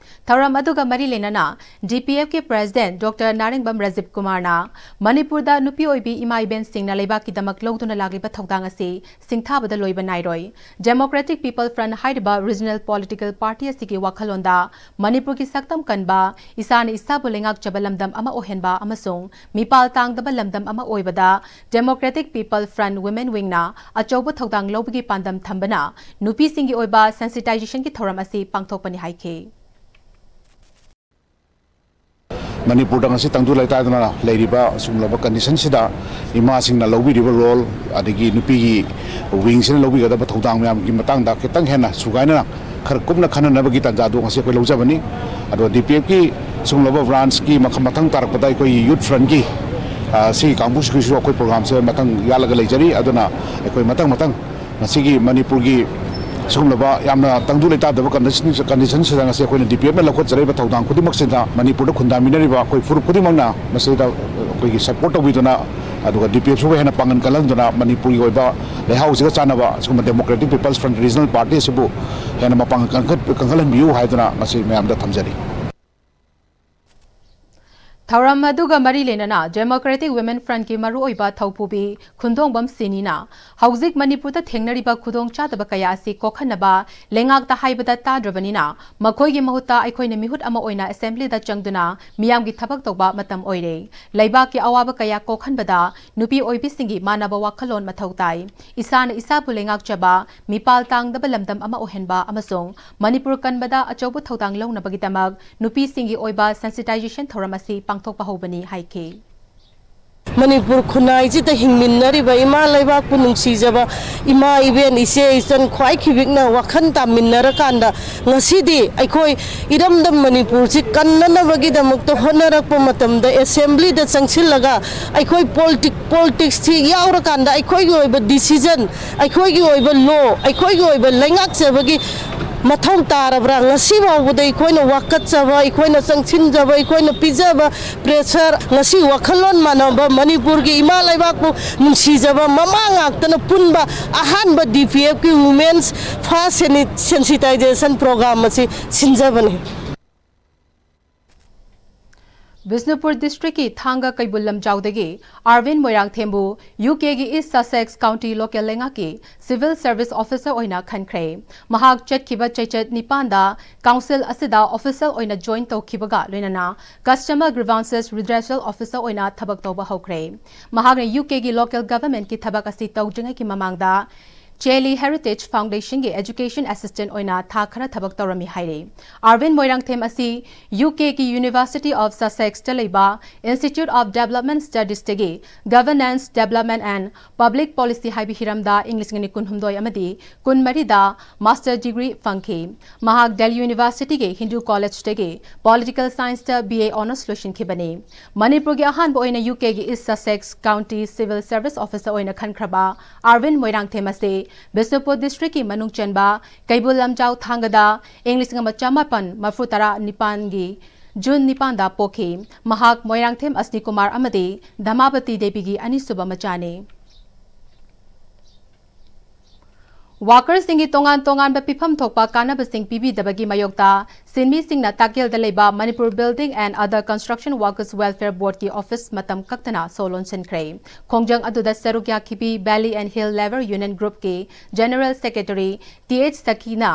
ꯊꯧꯔꯝ ꯑꯗꯨꯒ ꯃꯔꯤ ꯂꯩꯅꯅ DPF ꯀꯤ President Doctor ꯅꯥꯔꯤꯡꯕꯝ ꯔꯥꯖꯤꯕ ꯀꯨꯃꯥꯔꯅ ꯃꯅꯤꯄꯨꯔꯗ ꯅꯨꯄꯤ ꯑꯣꯏꯕꯤ ꯏꯃꯥ ꯏꯕꯦꯟꯁꯤꯡꯅ ꯂꯩꯕꯥꯛꯀꯤꯗꯃꯛ ꯂꯧꯗꯨꯅ ꯂꯥꯛꯂꯤꯕ ꯊꯧꯗꯥꯡ ꯑꯁꯤ ꯁꯤꯡꯊꯥꯕꯗ ꯂꯣꯏꯕ ꯅꯥꯏꯔꯣꯏ꯫ Democratic People Front ꯍꯥꯏꯔꯤꯕ regional political party ꯑꯁꯤꯒꯤ ꯋꯥꯈꯜꯂꯣꯟꯗ ꯃꯅꯤꯄꯨꯔꯒꯤ ꯁꯛꯇꯝ ꯀꯟꯕ, ꯏꯁꯥꯅ ꯏꯁꯥꯕꯨ ꯂꯩꯉꯥꯛꯆꯕ ꯂꯝꯗꯝ ꯑꯃ ꯑꯣꯏꯍꯟꯕ ꯑꯃꯁꯨꯡ ꯃꯤꯄꯥꯜ ꯇꯥꯡꯗꯕ ꯂꯝꯗꯝ ꯑꯃ ꯑꯣꯏꯕꯗ Democratic People Front Women Wing ꯅ ꯑꯆꯧꯕ ꯊꯧꯗꯥꯡ ꯂꯧꯕꯒꯤ ꯄꯥꯟꯗꯝ ꯊꯝꯕꯅ ꯅꯨꯄꯤꯁꯤꯡꯒꯤ ꯑꯣꯏꯕ sensitization ꯒꯤ ꯊꯧꯔꯝ ꯑꯁꯤ ꯄꯥꯡꯊꯣꯛꯄꯅꯤ ꯍꯥꯏꯈꯤ꯫ ꯃꯅꯤꯄꯨꯔꯗ ꯉꯁꯤ ꯇꯪꯗꯨ ꯂꯩꯇꯥꯗꯅ ꯂꯩꯔꯤꯕ ꯑꯁꯤꯒꯨꯝꯂꯕ condition ꯁꯤꯗ ꯏꯃꯥꯁꯤꯡꯅ ꯂꯧꯕꯤꯔꯤꯕ role, ꯑꯗꯒꯤ ꯅꯨꯄꯤꯒꯤ wing ꯁꯤꯅ ꯂꯧꯕꯤꯒꯗꯕ ꯊꯧꯗꯥꯡ ꯃꯌꯥꯝꯒꯤ ꯃꯇꯥꯡꯗ ꯈꯤꯇꯪ ꯍꯦꯟꯅ ꯁꯨꯒꯥꯏꯅꯅ ꯈꯔ ꯀꯨꯞꯅ ꯈꯟꯅꯅꯕꯒꯤ ꯇꯥꯟꯖꯥꯗꯨ ꯉꯁꯤ ꯑꯩꯈꯣꯏ ꯂꯧꯖꯕꯅꯤ꯫ ꯑꯗꯣ DPF ꯀꯤ ꯁꯤꯒꯨꯝꯂꯕ branch ꯀꯤ ꯃꯈ-, ꯃꯊꯪ ꯇꯥꯔꯛꯄꯗ ꯑꯩꯈꯣꯏꯒꯤ youth front ꯀꯤ, ꯑ, ꯁꯤꯒꯤ ꯀꯥꯡꯕꯨꯁꯤꯒꯤꯁꯨ ꯑꯩꯈꯣꯏ program ꯁꯦ ꯃꯊꯪ ꯌꯥꯠꯂꯒ ꯂꯩꯖꯔꯤ꯫ ꯑꯗꯨꯅ ꯑꯩꯈꯣꯏ ꯃꯊꯪ ꯃꯊꯪ ꯉꯁꯤꯒꯤ ꯃꯅꯤꯄꯨꯔꯒꯤ ꯁꯤꯒꯨꯝꯂꯕ ꯌꯥꯝꯅ ꯇꯪꯗꯨ ꯂꯩꯇꯥꯗꯕ condition, condition ꯁꯤꯗ ꯉꯁꯤ ꯑꯩꯈꯣꯏꯅ DPF ꯅ ꯂꯧꯈꯠꯆꯔꯤꯕ ꯊꯧꯗꯥꯡ ꯈꯨꯗꯤꯡꯃꯛꯁꯤꯗ ꯃꯅꯤꯄꯨꯔꯗ ꯈꯨꯟꯗꯥꯃꯤꯟꯅꯔꯤꯕ ꯑꯩꯈꯣꯏ ꯐꯨꯔꯨꯞ ꯈꯨꯗꯤꯡꯃꯛꯅ ꯃꯁꯤꯗ ꯑꯩꯈꯣꯏꯒꯤ support ꯇꯧꯕꯤꯗꯨꯅ, ꯑꯗꯨꯒ DPF ꯁꯤꯕꯨ ꯍꯦꯟꯅ ꯄꯥꯡꯒꯜ ꯀꯜꯍꯟꯗꯨꯅ ꯃꯅꯤꯄꯨꯔꯒꯤ ꯑꯣꯏꯕ ꯂꯩꯍꯥꯎꯁꯤꯒ ꯆꯥꯟꯅꯕ ꯁꯤꯒꯨꯝꯕ Democratic People's Front Regional Party ꯑꯁꯤꯕꯨ ꯍꯦꯟꯅ ꯃꯄꯥꯡꯒꯜ ꯀꯟꯈꯠ-, ꯀꯟꯈꯠꯍꯟꯕꯤꯌꯨ ꯍꯥꯏꯗꯨꯅ ꯉꯁꯤ ꯃꯌꯥꯝꯗ ꯊꯝꯖꯔꯤ꯫ ꯊꯧꯔꯝ ꯑꯗꯨꯒ ꯃꯔꯤ ꯂꯩꯅꯅ Democratic Women Frontꯀꯤ ꯃꯔꯨꯑꯣꯏꯕ ꯊꯧꯄꯨꯕꯤ ꯈꯨꯟꯗꯣꯡꯕꯝ ꯁꯤꯅꯤꯅ ꯍꯧꯖꯤꯛ ꯃꯅꯤꯄꯨꯔꯗ ꯊꯦꯡꯅꯔꯤꯕ ꯈꯨꯗꯣꯡꯆꯥꯗꯕ ꯀꯌꯥ ꯑꯁꯤ ꯀꯣꯛꯍꯟꯅꯕ ꯂꯩꯉꯥꯛꯇ ꯍꯥꯏꯕꯗ ꯇꯥꯗ꯭ꯔꯕꯅꯤꯅ ꯃꯈꯣꯏꯒꯤ ꯃꯍꯨꯠꯇ ꯑꯩꯈꯣꯏꯅ ꯃꯤꯍꯨꯠ ꯑꯃ ꯑꯣꯏꯅ Assemblyꯗ ꯆꯪꯗꯨꯅ ꯃꯤꯌꯥꯝꯒꯤ ꯊꯕꯛ ꯇꯧꯕ ꯃꯇꯝ ꯑꯣꯏꯔꯦ꯫ ꯂꯩꯕꯥꯛꯀꯤ ꯑꯋꯥꯕ ꯀꯌꯥ ꯀꯣꯛꯍꯟꯕꯗ ꯅꯨꯄꯤ ꯑꯣꯏꯕꯤꯁꯤꯡꯒꯤ ꯃꯥꯟꯅꯕ ꯋꯥꯈꯜꯂꯣꯟ ꯃꯊꯧ ꯇꯥꯏ꯫ ꯏꯁꯥꯅ ꯏꯁꯥꯕꯨ ꯂꯩꯉꯥꯛꯆꯕ, ꯃꯤꯄꯥꯜ ꯇꯥꯡꯗꯕ ꯂꯝꯗꯝ ꯑꯃ ꯑꯣꯏꯍꯟꯕ ꯑꯃꯁꯨꯡ ꯃꯅꯤꯄꯨꯔ ꯀꯟꯕꯗ ꯑꯆꯧꯕ ꯊꯧꯗꯥꯡ ꯂꯧꯅꯕꯒꯤꯗꯃꯛ ꯅꯨꯄꯤꯁꯤꯡꯒꯤ ꯑꯣꯏꯕ sensitization ꯊꯧꯔꯝ ꯑꯁꯤ ꯄꯥꯡꯊꯣꯛꯄ ꯍꯧꯕꯅꯤ ꯍꯥꯏꯈꯤ꯫ ꯃꯅꯤꯄꯨꯔ ꯈꯨꯟꯅꯥꯏꯁꯤꯗ ꯍꯤꯡꯃꯤꯟꯅꯔꯤꯕ ꯏꯃꯥ ꯂꯩꯕꯥꯛꯄꯨ ꯅꯨꯡꯁꯤꯖꯕ ꯏꯃꯥ, ꯏꯕꯦꯟ, ꯏꯆꯦ, ꯏꯆꯟ ꯈ꯭ꯋꯥꯏ ꯈꯤꯕꯤꯛꯅ ꯋꯥꯈꯜ ꯇꯥꯃꯤꯟꯅꯔꯀꯥꯟꯗ ꯉꯁꯤꯗꯤ ꯑꯩꯈꯣꯏ ꯏꯔꯝꯗꯝ ꯃꯅꯤꯄꯨꯔꯁꯤ ꯀꯟꯅꯅꯕꯒꯤꯗꯃꯛꯇ ꯍꯣꯠꯅꯔꯛꯄ ꯃꯇꯝꯗ Assemblyꯗ ꯆꯪꯁꯤꯜꯂꯒ ꯑꯩꯈꯣꯏ ꯄꯣꯂꯤꯇꯤꯛ-, politicsꯁꯤ ꯌꯥꯎꯔꯀꯥꯟꯗ ꯑꯩꯈꯣꯏꯒꯤ ꯑꯣꯏꯕ decision, ꯑꯩꯈꯣꯏꯒꯤ ꯑꯣꯏꯕ law, ꯑꯩꯈꯣꯏꯒꯤ ꯑꯣꯏꯕ ꯂꯩꯉꯥꯛꯆꯕꯒꯤ ꯃꯊꯧ ꯇꯥꯔꯕ꯭ꯔꯥ? ꯉꯁꯤ ꯐꯥꯎꯕꯗ ꯑꯩꯈꯣꯏꯅ ꯋꯥꯀꯠꯆꯕ, ꯑꯩꯈꯣꯏꯅ ꯆꯪꯁꯤꯟꯖꯕ, ꯑꯩꯈꯣꯏꯅ ꯄꯤꯖꯕ pressure, ꯉꯁꯤ ꯋꯥꯈꯜꯂꯣꯟ ꯃꯥꯟꯅꯕ ꯃꯅꯤꯄꯨꯔꯒꯤ ꯏꯃꯥ ꯂꯩꯕꯥꯛꯄꯨ ꯅꯨꯡꯁꯤꯖꯕ ꯃꯃꯥ ꯉꯥꯛꯇꯅ ꯄꯨꯟꯕ ꯑꯍꯥꯟꯕ DPFꯀꯤ Women's First Seni-, Sensitization Program ꯑꯁꯤ ꯁꯤꯟꯖꯕꯅꯤ꯫ ꯕꯤꯁꯅꯨꯄꯨꯔ districtꯀꯤ ꯊꯥꯡꯒ ꯀꯩꯕꯨꯜ ꯂꯝꯖꯥꯎꯗꯒꯤ ꯑꯥꯔꯕꯤꯟ ꯃꯣꯏꯔꯥꯡꯊꯦꯝꯕꯨ UKꯒꯤ East Sussex County Local ꯂꯩꯉꯥꯛꯀꯤ Civil Service Officer ꯑꯣꯏꯅ ꯈꯟꯈ꯭ꯔꯦ꯫ ꯃꯍꯥꯛ ꯆꯠꯈꯤꯕ ꯆꯩꯆꯠ ꯅꯤꯄꯥꯟꯗ council ꯑꯁꯤꯗ official ꯑꯣꯏꯅ join ꯇꯧꯈꯤꯕꯒ ꯂꯣꯏꯅꯅ Customer Grievances Redressal Officer ꯑꯣꯏꯅ ꯊꯕꯛ ꯇꯧꯕ ꯍꯧꯈ꯭ꯔꯦ꯫ ꯃꯍꯥꯛꯅ UKꯒꯤ local governmentꯀꯤ ꯊꯕꯛ ꯑꯁꯤ ꯇꯧꯗ꯭ꯔꯤꯉꯩꯒꯤ ꯃꯃꯥꯡꯗ Chellie Heritage Foundationꯒꯤ Education Assistant ꯑꯣꯏꯅ ꯊꯥ ꯈꯔ ꯊꯕꯛ ꯇꯧꯔꯝꯃꯤ ꯍꯥꯏꯔꯤ꯫ ꯑꯥꯔꯕꯤꯟ ꯃꯣꯏꯔꯥꯡꯊꯦꯝ ꯑꯁꯤ UKꯒꯤ University of Sussexꯇ ꯂꯩꯕ Institute of Development Studiesꯇꯒꯤ Governance, Development and Public Policy ꯍꯥꯏꯕ ꯍꯤꯔꯝꯗ ꯏꯪ ꯂꯤꯁꯤꯡ ꯑꯅꯤ ꯀꯨꯟꯍꯨꯝꯗꯣꯏ ꯑꯃꯗꯤ ꯀꯨꯟꯃꯔꯤꯗ master degree ꯐꯪꯈꯤ꯫ ꯃꯍꯥꯛ Delhi Universityꯒꯤ Hindu Collegeꯇꯒꯤ Political Scienceꯇ BA Honours ꯂꯣꯏꯁꯤꯟꯈꯤꯕꯅꯤ꯫ ꯃꯅꯤꯄꯨꯔꯒꯤ ꯑꯍꯥꯟꯕ ꯑꯣꯏꯅ UKꯒꯤ East Sussex County Civil Service Officer ꯑꯣꯏꯅ ꯈꯟꯈ꯭ꯔꯕ ꯑꯥꯔꯕꯤꯟ ꯃꯣꯏꯔꯥꯡꯊꯦꯝ ꯑꯁꯤ ꯕꯤꯁꯅꯨꯄꯨꯔ districtꯀꯤ ꯃꯅꯨꯡ ꯆꯟꯕ ꯀꯩꯕꯨꯜ ꯂꯝꯖꯥꯎ ꯊꯥꯡꯒꯗ ꯏꯪ ꯂꯤꯁꯤꯡ ꯑꯃ ꯆꯃꯥꯄꯟ ꯃꯔꯤꯐꯨ ꯇꯔꯥ ꯅꯤꯄꯥꯟꯒꯤ June ꯅꯤꯄꯥꯟꯗ ꯄꯣꯛꯈꯤ꯫ ꯃꯍꯥꯛ ꯃꯣꯏꯔꯥꯡꯊꯦꯝ ꯑꯁꯅꯤ ꯀꯨꯃꯥꯔ ꯑꯃꯗꯤ ꯙꯃꯥꯕꯇꯤ ꯗꯦꯕꯤꯒꯤ ꯑꯅꯤꯁꯨꯕ ꯃꯆꯥꯅꯤ꯫ Workersꯁꯤꯡꯒꯤ ꯇꯣꯉꯥꯟ ꯇꯣꯉꯥꯟꯕ ꯄꯤꯐꯝ ꯊꯣꯛꯄ ꯀꯥꯟꯅꯕꯁꯤꯡ ꯄꯤꯕꯤꯗꯕꯒꯤ ꯃꯥꯌꯣꯛꯇ ꯁꯤꯟꯃꯤꯁꯤꯡꯅ ꯇꯥꯛꯀꯦꯜꯗ ꯂꯩꯕ Manipur Building and Other Construction Workers Welfare Boardꯀꯤ office ꯃꯇꯝ ꯀꯛꯇꯅ ꯁꯣ ꯂꯣꯟꯁꯤꯟꯈ꯭ꯔꯦ꯫ ꯈꯣꯡꯖꯪ ꯑꯗꯨꯗ ꯁꯔꯨꯛ ꯌꯥꯈꯤꯕꯤ Valley and Hill Labour Union Groupꯀꯤ General Secretary ꯇꯤ ꯑꯩꯆ ꯁꯈꯤꯅ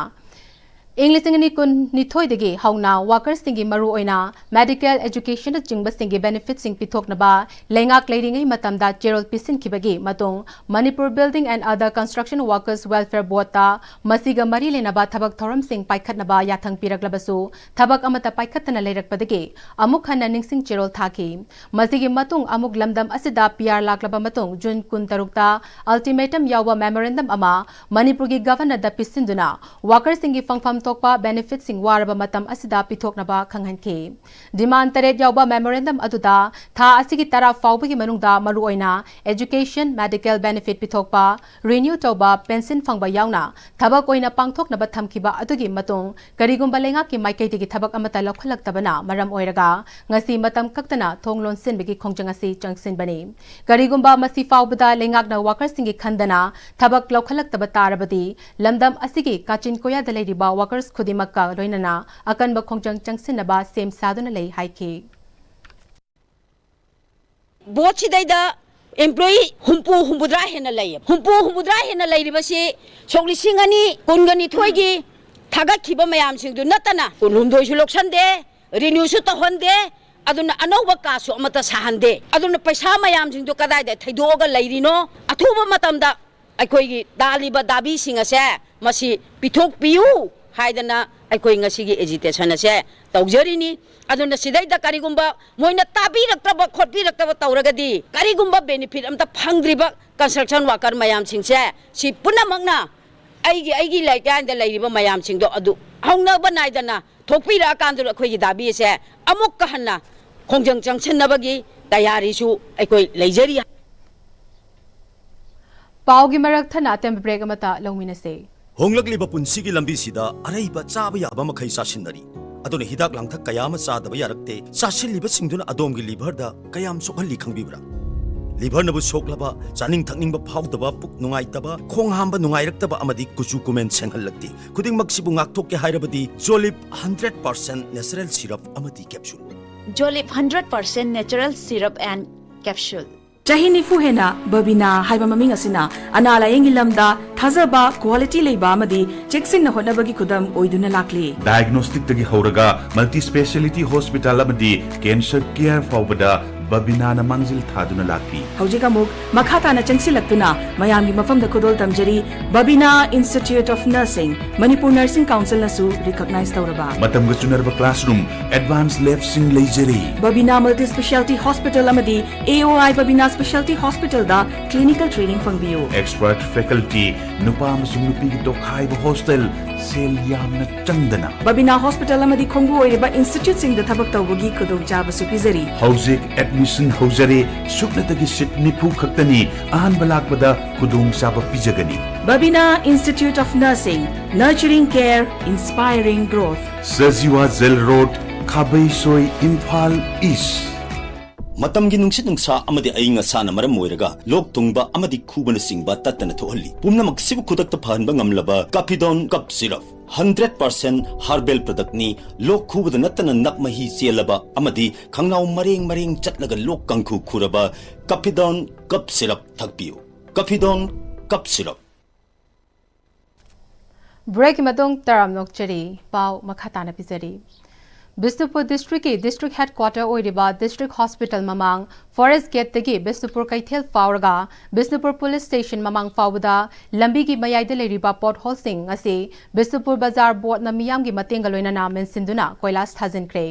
ꯏꯪ ꯂꯤꯁꯤꯡ ꯑꯅꯤ ꯀꯨꯟꯅꯤꯊꯣꯏꯗꯒꯤ ꯍꯧꯅ workersꯁꯤꯡꯒꯤ ꯃꯔꯨꯑꯣꯏꯅ medical, educationꯅꯆꯤꯡꯕꯁꯤꯡꯒꯤ benefitꯁꯤꯡ ꯄꯤꯊꯣꯛꯅꯕ ꯂꯩꯉꯥꯛ ꯂꯩꯔꯤꯉꯩ ꯃꯇꯝꯗ ꯆꯦꯔꯣꯜ ꯄꯤꯁꯤꯟꯈꯤꯕꯒꯤ ꯃꯇꯨꯡ Manipur Building and Other Construction Workers Welfare Boardꯇ ꯃꯁꯤꯒ ꯃꯔꯤ ꯂꯩꯅꯕ ꯊꯕꯛ ꯊꯧꯔꯝꯁꯤꯡ ꯄꯥꯏꯈꯠꯅꯕ ꯌꯥꯊꯪ ꯄꯤꯔꯛꯂꯕꯁꯨ ꯊꯕꯛ ꯑꯃꯠꯇ ꯄꯥꯏꯈꯠꯇꯅ ꯂꯩꯔꯛꯄꯗꯒꯤ ꯑꯃꯨꯛ ꯍꯟꯅ ꯅꯤꯡꯁꯤꯡ ꯆꯦꯔꯣꯜ ꯊꯥꯈꯤ꯫ ꯃꯁꯤꯒꯤ ꯃꯇꯨꯡ ꯑꯃꯨꯛ ꯂꯝꯗꯝ ꯑꯁꯤꯗ ꯄꯤ ꯑꯥꯔ ꯂꯥꯛꯂꯕ ꯃꯇꯨꯡ ꯖꯨꯟ ꯀꯨꯟꯇꯔꯨꯛꯇ ultimatum ꯌꯥꯎꯕ memorandum ꯑꯃ ꯃꯅꯤꯄꯨꯔꯒꯤ Governorꯗ ꯄꯤꯁꯤꯟꯗꯨꯅ workersꯁꯤꯡꯒꯤ ꯐꯪꯐꯝ ꯊꯣꯛꯄ benefitꯁꯤꯡ ꯋꯥꯔꯕ ꯃꯇꯝ ꯑꯁꯤꯗ ꯄꯤꯊꯣꯛꯅꯕ ꯈꯪꯍꯟꯈꯤ꯫ Demand ꯇꯔꯦꯠ ꯌꯥꯎꯕ memorandum ꯑꯗꯨꯗ ꯊꯥ ꯑꯁꯤꯒꯤ ꯇꯔꯥ ꯐꯥꯎꯕꯒꯤ ꯃꯅꯨꯡꯗ ꯃꯔꯨꯑꯣꯏꯅ education, medical benefit ꯄꯤꯊꯣꯛꯄ, renew ꯇꯧꯕ, pension ꯐꯪꯕ ꯌꯥꯎꯅ ꯊꯕꯛ ꯑꯣꯏꯅ ꯄꯥꯡꯊꯣꯛꯅꯕ ꯊꯝꯈꯤꯕ ꯑꯗꯨꯒꯤ ꯃꯇꯨꯡ ꯀꯔꯤꯒꯨꯝꯕ ꯂꯩꯉꯥꯛꯀꯤ ꯃꯥꯏꯀꯩꯗꯒꯤ ꯊꯕꯛ ꯑꯃꯠꯇ ꯂꯧꯈꯠꯂꯛꯇꯕꯅ ꯃꯔꯝ ꯑꯣꯏꯔꯒ ꯉꯁꯤ ꯃꯇꯝ ꯀꯛꯇꯅ ꯊꯣꯡ ꯂꯣꯟꯁꯤꯟꯕꯒꯤ ꯈꯣꯡꯖꯪ ꯑꯁꯤ ꯆꯪꯁꯤꯟꯕꯅꯤ꯫ ꯀꯔꯤꯒꯨꯝꯕ ꯃꯁꯤ ꯐꯥꯎꯕꯗ ꯂꯩꯉꯥꯛꯅ workersꯁꯤꯡꯒꯤ ꯈꯟꯗꯅ ꯊꯕꯛ ꯂꯧꯈꯠꯂꯛꯇꯕ ꯇꯥꯔꯕꯗꯤ ꯂꯝꯗꯝ ꯑꯁꯤꯒꯤ ꯀꯥꯆꯤꯟ ꯀꯣꯌꯥꯗ ꯂꯩꯔꯤꯕ workers ꯈꯨꯗꯤꯡꯃꯛꯀ ꯂꯣꯏꯅꯅ ꯑꯀꯟꯕ ꯈꯣꯡꯖꯪ ꯆꯪꯁꯤꯟꯅꯕ ꯁꯦꯝ ꯁꯥꯗꯨꯅ ꯂꯩ ꯍꯥꯏꯈꯤ꯫ Boardꯁꯤꯗꯩꯗ employee ꯍꯨꯝꯐꯨ, ꯍꯨꯝꯐꯨꯇꯔꯥ ꯍꯦꯟꯅ ꯂꯩꯌꯦ꯫ ꯍꯨꯝꯐꯨ, ꯍꯨꯝꯐꯨꯇꯔꯥ ꯍꯦꯟꯅ ꯂꯩꯔꯤꯕꯁꯤ ꯁꯣꯛ ꯂꯤꯁꯤꯡ ꯑꯅꯤ ꯀꯨꯟꯒ ꯅꯤꯊꯣꯏꯒꯤ ꯊꯥꯒꯠꯈꯤꯕ ꯃꯌꯥꯝꯁꯤꯡꯗꯨ ꯅꯠꯇꯅ ꯀꯨꯟꯍꯨꯝꯗꯣꯏꯁꯨ ꯂꯧꯁꯟꯗꯦ, renewꯁꯨ ꯇꯧꯍꯟꯗꯦ, ꯑꯗꯨꯅ ꯑꯅꯧꯕ cardꯁꯨ ꯑꯃꯠꯇ ꯁꯥꯍꯟꯗꯦ꯫ ꯑꯗꯨꯅ ꯄꯩꯁꯥ ꯃꯌꯥꯝꯁꯤꯡꯗꯨ ꯀꯗꯥꯏꯗ ꯊꯩꯗꯣꯛꯑꯒ ꯂꯩꯔꯤꯅꯣ? ꯑꯊꯨꯕ ꯃꯇꯝꯗ ꯑꯩꯈꯣꯏꯒꯤ ꯇꯥꯜꯂꯤꯕ ꯗꯥꯕꯤꯁꯤꯡ ꯑꯁꯦ ꯃꯁꯤ ꯄꯤꯊꯣꯛꯄꯤꯌꯨ ꯍꯥꯏꯗꯅ ꯑꯩꯈꯣꯏ ꯉꯁꯤꯒꯤ agitation ꯑꯁꯦ ꯇꯧꯖꯔꯤꯅꯤ꯫ ꯑꯗꯨꯅ ꯁꯤꯗꯩꯗ ꯀꯔꯤꯒꯨꯝꯕ ꯃꯣꯏꯅ ꯇꯥꯕꯤꯔꯛꯇ꯭ꯔꯕ ꯈꯣꯠꯄꯤꯔꯛꯇꯕ ꯇꯧꯔꯒꯗꯤ ꯀꯔꯤꯒꯨꯝꯕ benefit ꯑꯝꯇ ꯐꯪꯗ꯭ꯔꯤꯕ construction worker ꯃꯌꯥꯝꯁꯤꯡꯁꯦ ꯁꯤ ꯄꯨꯝꯅꯃꯛꯅ ꯑꯩꯒꯤ, ꯑꯩꯒꯤ ꯂꯩꯀꯥꯏꯗ ꯂꯩꯔꯤꯕ ꯃꯌꯥꯝꯁꯤꯡꯗꯣ ꯑꯗꯨ ꯍꯧꯅꯕ ꯅꯥꯏꯗꯅ ꯊꯣꯛꯄꯤꯔꯛꯑꯀꯥꯟꯗ ꯑꯩꯈꯣꯏꯒꯤ ꯗꯥꯕꯤ ꯑꯁꯦ ꯑꯃꯨꯛꯀ ꯍꯟꯅ ꯈꯣꯡꯖꯪ ꯆꯪꯁꯤꯟꯅꯕꯒꯤ ꯇꯌꯥꯔꯤꯁꯨ ꯑꯩꯈꯣꯏ ꯂꯩꯖꯔꯤ꯫ ꯄꯥꯎꯒꯤ ꯃꯔꯛ ꯊꯠꯅ ꯑꯇꯦꯟꯕ break ꯑꯃꯠꯇ ꯂꯧꯃꯤꯟꯅꯁꯦ꯫ ꯍꯣꯡꯂꯛꯂꯤꯕ ꯄꯨꯟꯁꯤꯒꯤ ꯂꯝꯕꯤꯁꯤꯗ ꯑꯔꯩꯕ ꯆꯥꯕ ꯌꯥꯕ ꯃꯈꯩ ꯆꯥꯁꯤꯟꯅꯔꯤ꯫ ꯑꯗꯨꯅ ꯍꯤꯗꯥꯛ ꯂꯥꯡꯊꯛ ꯀꯌꯥ ꯑꯃ ꯆꯥꯗꯕ ꯌꯥꯔꯛꯇꯦ꯫ ꯆꯥꯁꯤꯜꯂꯤꯕꯁꯤꯡꯗꯨꯅ ꯑꯗꯣꯝꯒꯤ liverꯗ ꯀꯌꯥꯝ ꯁꯣꯛꯍꯜꯂꯤ ꯈꯪꯕꯤꯕ꯭ꯔꯥ? ꯂꯤꯚꯔꯅꯕꯨ ꯁꯣꯛꯂꯕ, ꯆꯥꯅꯤꯡ ꯊꯛꯅꯤꯡꯕ ꯐꯥꯎꯗꯕ, ꯄꯨꯛ ꯅꯨꯡꯉꯥꯏꯇꯕ, ꯈꯣꯡ ꯍꯥꯝꯕ ꯅꯨꯡꯉꯥꯏꯔꯛꯇꯕ ꯑꯃꯗꯤ ꯀꯨꯆꯨ ꯀꯨꯃꯦꯟ ꯁꯦꯡꯍꯜꯂꯛꯇꯦ꯫ ꯈꯨꯗꯤꯡꯃꯛꯁꯤꯕꯨ ꯉꯥꯛꯊꯣꯛꯀꯦ ꯍꯥꯏꯔꯕꯗꯤ ꯖꯣꯂꯤꯞ ꯍꯟꯗ꯭ꯔꯦꯠ ꯄꯥꯔꯁꯦꯟ ꯅꯦꯆꯔꯦꯜ ꯁꯤꯔꯞ ꯑꯃꯗꯤ capsule. Jolip hundred percent natural syrup and capsule. ꯆꯍꯤ ꯅꯤꯐꯨ ꯍꯦꯟꯅ ꯕꯕꯤꯅꯥ ꯍꯥꯏꯕ ꯃꯃꯤꯡ ꯑꯁꯤꯅ ꯑꯅꯥ ꯂꯥꯌꯦꯡꯒꯤ ꯂꯝꯗ ꯊꯥꯖꯕ, quality ꯂꯩꯕ ꯑꯃꯗꯤ ꯆꯦꯛꯁꯤꯟꯅ ꯍꯣꯠꯅꯕꯒꯤ ꯈꯨꯗꯝ ꯑꯣꯏꯗꯨꯅ ꯂꯥꯛꯂꯤ꯫ Diagnosticꯇꯒꯤ ꯍꯧꯔꯒ multi speciality hospital ꯑꯃꯗꯤ cancer care ꯐꯥꯎꯕꯗ ꯕꯕꯤꯅꯥꯅ ꯃꯥꯡꯖꯤꯜ ꯊꯥꯗꯨꯅ ꯂꯥꯛꯂꯤ꯫ ꯍꯧꯖꯤꯛ ꯑꯃꯨꯛ ꯃꯈꯥ ꯇꯥꯅ ꯆꯪꯁꯤꯜꯂꯛꯇꯨꯅ ꯃꯌꯥꯝꯒꯤ ꯃꯐꯝꯗ ꯈꯨꯗꯣꯜ ꯇꯝꯖꯔꯤ ꯕꯕꯤꯅꯥ Institute of Nursing, Manipur Nursing Councilꯅꯁꯨ recognize ꯇꯧꯔꯕ꯫ ꯃꯇꯝꯒ ꯆꯨꯅꯔꯕ classroom, advanced labꯁꯤꯡ ꯂꯩꯖꯔꯤ꯫ ꯕꯕꯤꯅꯥ Multi Speciality Hospital ꯑꯃꯗꯤ A O I Babina Speciality Hospitalꯗ clinical training ꯐꯪꯕꯤꯌꯨ꯫ Expert faculty, ꯅꯨꯄꯥ ꯑꯃꯁꯨꯡ ꯅꯨꯄꯤꯒꯤ ꯇꯣꯈꯥꯏꯕ hostel, ꯁꯦꯜ ꯌꯥꯝꯅ ꯆꯪꯗꯅ꯫ ꯕꯕꯤꯅꯥ Hospital ꯑꯃꯗꯤ ꯈꯣꯡꯕꯨ ꯑꯣꯏꯔꯤꯕ instituteꯁꯤꯡꯗ ꯊꯕꯛ ꯇꯧꯕꯒꯤ ꯈꯨꯗꯣꯡꯆꯥꯕꯁꯨ ꯄꯤꯖꯔꯤ꯫ ꯍꯧꯖꯤꯛ admission ꯍꯧꯖꯔꯦ, ꯁꯨꯞꯅꯇꯒꯤ seat ꯅꯤꯐꯨ ꯈꯛꯇꯅꯤ, ꯑꯍꯥꯟꯕ ꯂꯥꯛꯄꯗ ꯈꯨꯗꯣꯡꯆꯥꯕ ꯄꯤꯖꯒꯅꯤ꯫ ꯕꯕꯤꯅꯥ Institute of Nursing, nurturing care, inspiring growth. Sajiwa Jail Road, ꯈꯥꯕꯩꯁꯣꯏ, Imphal East꯫ ꯃꯇꯝꯒꯤ ꯅꯨꯡꯁꯤꯠ ꯅꯨꯡꯁꯥ ꯑꯃꯗꯤ ꯑꯏꯪ ꯑꯁꯥꯅ ꯃꯔꯝ ꯑꯣꯏꯔꯒ ꯂꯣꯛ ꯊꯨꯡꯕ ꯑꯃꯗꯤ ꯈꯨꯕꯅꯆꯤꯡꯕ ꯇꯠꯇꯅ ꯊꯣꯛꯍꯜꯂꯤ꯫ ꯄꯨꯝꯅꯃꯛꯁꯤꯕꯨ ꯈꯨꯗꯛꯇ ꯐꯍꯟꯕ ꯉꯝꯂꯕ Capidone Cough Syrup, hundred percent herbal productꯅꯤ꯫ ꯂꯣꯛ ꯈꯨꯕꯗ ꯅꯠꯇꯅ ꯅꯞ ꯃꯍꯤ ꯆꯦꯜꯂꯕ ꯑꯃꯗꯤ ꯈꯪꯅꯥꯎ ꯃꯔꯦꯡ ꯃꯔꯦꯡ ꯆꯠꯂꯒ ꯂꯣꯛ ꯀꯥꯡꯈꯨ ꯈꯨꯔꯕ Capidone Cough Syrup ꯊꯛꯄꯤꯌꯨ꯫ Capidone Cough Syrup꯫ Breakꯀꯤ ꯃꯇꯨꯡ ꯇꯔꯥꯝ ꯅꯣꯛꯆꯔꯤ꯫ ꯄꯥꯎ ꯃꯈꯥ ꯇꯥꯅ ꯄꯤꯖꯔꯤ꯫ ꯕꯤꯁꯅꯨꯄꯨꯔ districtꯀꯤ district headquarter ꯑꯣꯏꯔꯤꯕ district hospital ꯃꯃꯥꯡ, forest gateꯇꯒꯤ ꯕꯤꯁꯅꯨꯄꯨꯔ ꯀꯩꯊꯦꯜ ꯐꯥꯎꯔꯒ ꯕꯤꯁꯅꯨꯄꯨꯔ police station ꯃꯃꯥꯡ ꯐꯥꯎꯕꯗ ꯂꯝꯕꯤꯒꯤ ꯃꯌꯥꯏꯗ ꯂꯩꯔꯤꯕ potholeꯁꯤꯡ ꯑꯁꯤ ꯕꯤꯁꯅꯨꯄꯨꯔ ꯕꯖꯥꯔ boardꯅ ꯃꯤꯌꯥꯝꯒꯤ ꯃꯇꯦꯡꯒ ꯂꯣꯏꯅꯅ ꯃꯦꯟꯁꯤꯟꯗꯨꯅ ꯀꯣꯏꯂꯥꯁ ꯊꯥꯖꯤꯟꯈ꯭ꯔꯦ꯫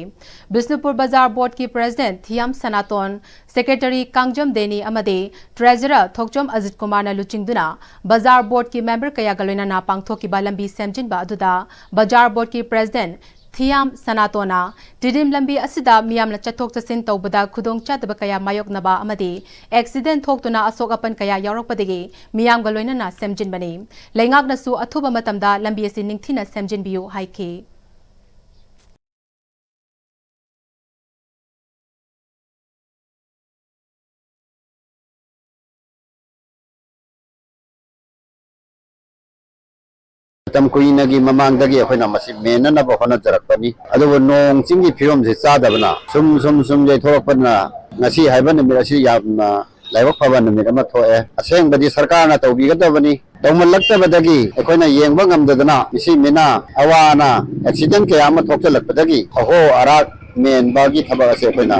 ꯕꯤꯁꯅꯨꯄꯨꯔ ꯕꯖꯥꯔ boardꯀꯤ president ꯊꯤꯌꯥꯝ ꯁꯅꯥꯇꯣꯟ, secretary ꯀꯥꯡꯖꯝ ꯗꯦꯅꯤ ꯑꯃꯗꯤ treasurer ꯊꯣꯛꯆꯣꯝ ꯑꯖꯤꯠ ꯀꯨꯃꯥꯔꯅ ꯂꯨꯆꯤꯡꯗꯨꯅ ꯕꯖꯥꯔ boardꯀꯤ member ꯀꯌꯥꯒ ꯂꯣꯏꯅꯅ ꯄꯥꯡꯊꯣꯛꯈꯤꯕ ꯂꯝꯕꯤ ꯁꯦꯝꯖꯤꯟꯕ ꯑꯗꯨꯗ ꯕꯖꯥꯔ boardꯀꯤ president ꯊꯤꯌꯥꯝ ꯁꯅꯥꯇꯣꯟꯅ ꯇꯤꯗꯤꯝ ꯂꯝꯕꯤ ꯑꯁꯤꯗ ꯃꯤꯌꯥꯝꯅ ꯆꯠꯊꯣꯛ ꯆꯠꯁꯤꯟ ꯇꯧꯕꯗ ꯈꯨꯗꯣꯡꯆꯥꯗꯕ ꯀꯌꯥ ꯃꯥꯌꯣꯛꯅꯕ ꯑꯃꯗꯤ accident ꯊꯣꯛꯇꯨꯅ ꯑꯁꯣꯛ ꯑꯄꯟ ꯀꯌꯥ ꯌꯥꯎꯔꯛꯄꯗꯒꯤ ꯃꯤꯌꯥꯝꯒ ꯂꯣꯏꯅꯅ ꯁꯦꯝꯖꯤꯟꯕꯅꯤ꯫ ꯂꯩꯉꯥꯛꯅꯁꯨ ꯑꯊꯨꯕ ꯃꯇꯝꯗ ꯂꯝꯕꯤ ꯑꯁꯤ ꯅꯤꯡꯊꯤꯅ ꯁꯦꯝꯖꯤꯟꯕꯤꯌꯨ ꯍꯥꯏꯈꯤ꯫ ꯃꯇꯝ ꯀꯨꯏꯅꯒꯤ ꯃꯃꯥꯡꯗꯒꯤ ꯑꯩꯈꯣꯏꯅ ꯃꯁꯤ ꯃꯦꯟꯅꯅꯕ ꯍꯣꯠꯅꯖꯔꯛꯄꯅꯤ꯫ ꯑꯗꯨꯕꯨ ꯅꯣꯡ ꯆꯤꯡꯒꯤ ꯐꯤꯕꯝꯁꯤ ꯆꯥꯗꯕꯅ ꯁꯨꯝ ꯁꯨꯝ ꯁꯨꯝ ꯌꯩꯊꯣꯔꯛꯄꯅ ꯉꯁꯤ ꯍꯥꯏꯕ ꯅꯨꯃꯤꯠ ꯑꯁꯤ ꯌꯥꯝꯅ ꯂꯥꯏꯕꯛ ꯐꯕ ꯅꯨꯃꯤꯠ ꯑꯃ ꯊꯣꯛꯑꯦ꯫ ꯑꯁꯦꯡꯕꯗꯤ ꯁꯔꯀꯥꯔꯅ ꯇꯧꯕꯤꯒꯗꯕꯅꯤ꯫ ꯇꯧꯃꯜꯂꯛꯇꯕꯗꯒꯤ ꯑꯩꯈꯣꯏꯅ ꯌꯦꯡꯕ ꯉꯝꯗꯗꯅ ꯃꯤꯁꯤ ꯃꯤꯅ ꯑꯋꯥ ꯑꯅꯥ, ꯑꯦꯛꯁꯤꯗꯦꯟ ꯀꯌꯥ ꯑꯃ ꯊꯣꯛꯆꯜꯂꯛꯄꯗꯒꯤ ꯑꯍꯣ ꯑꯔꯥꯛ ꯃꯦꯟꯕꯒꯤ ꯊꯕꯛ ꯑꯁꯤ ꯑꯩꯈꯣꯏꯅ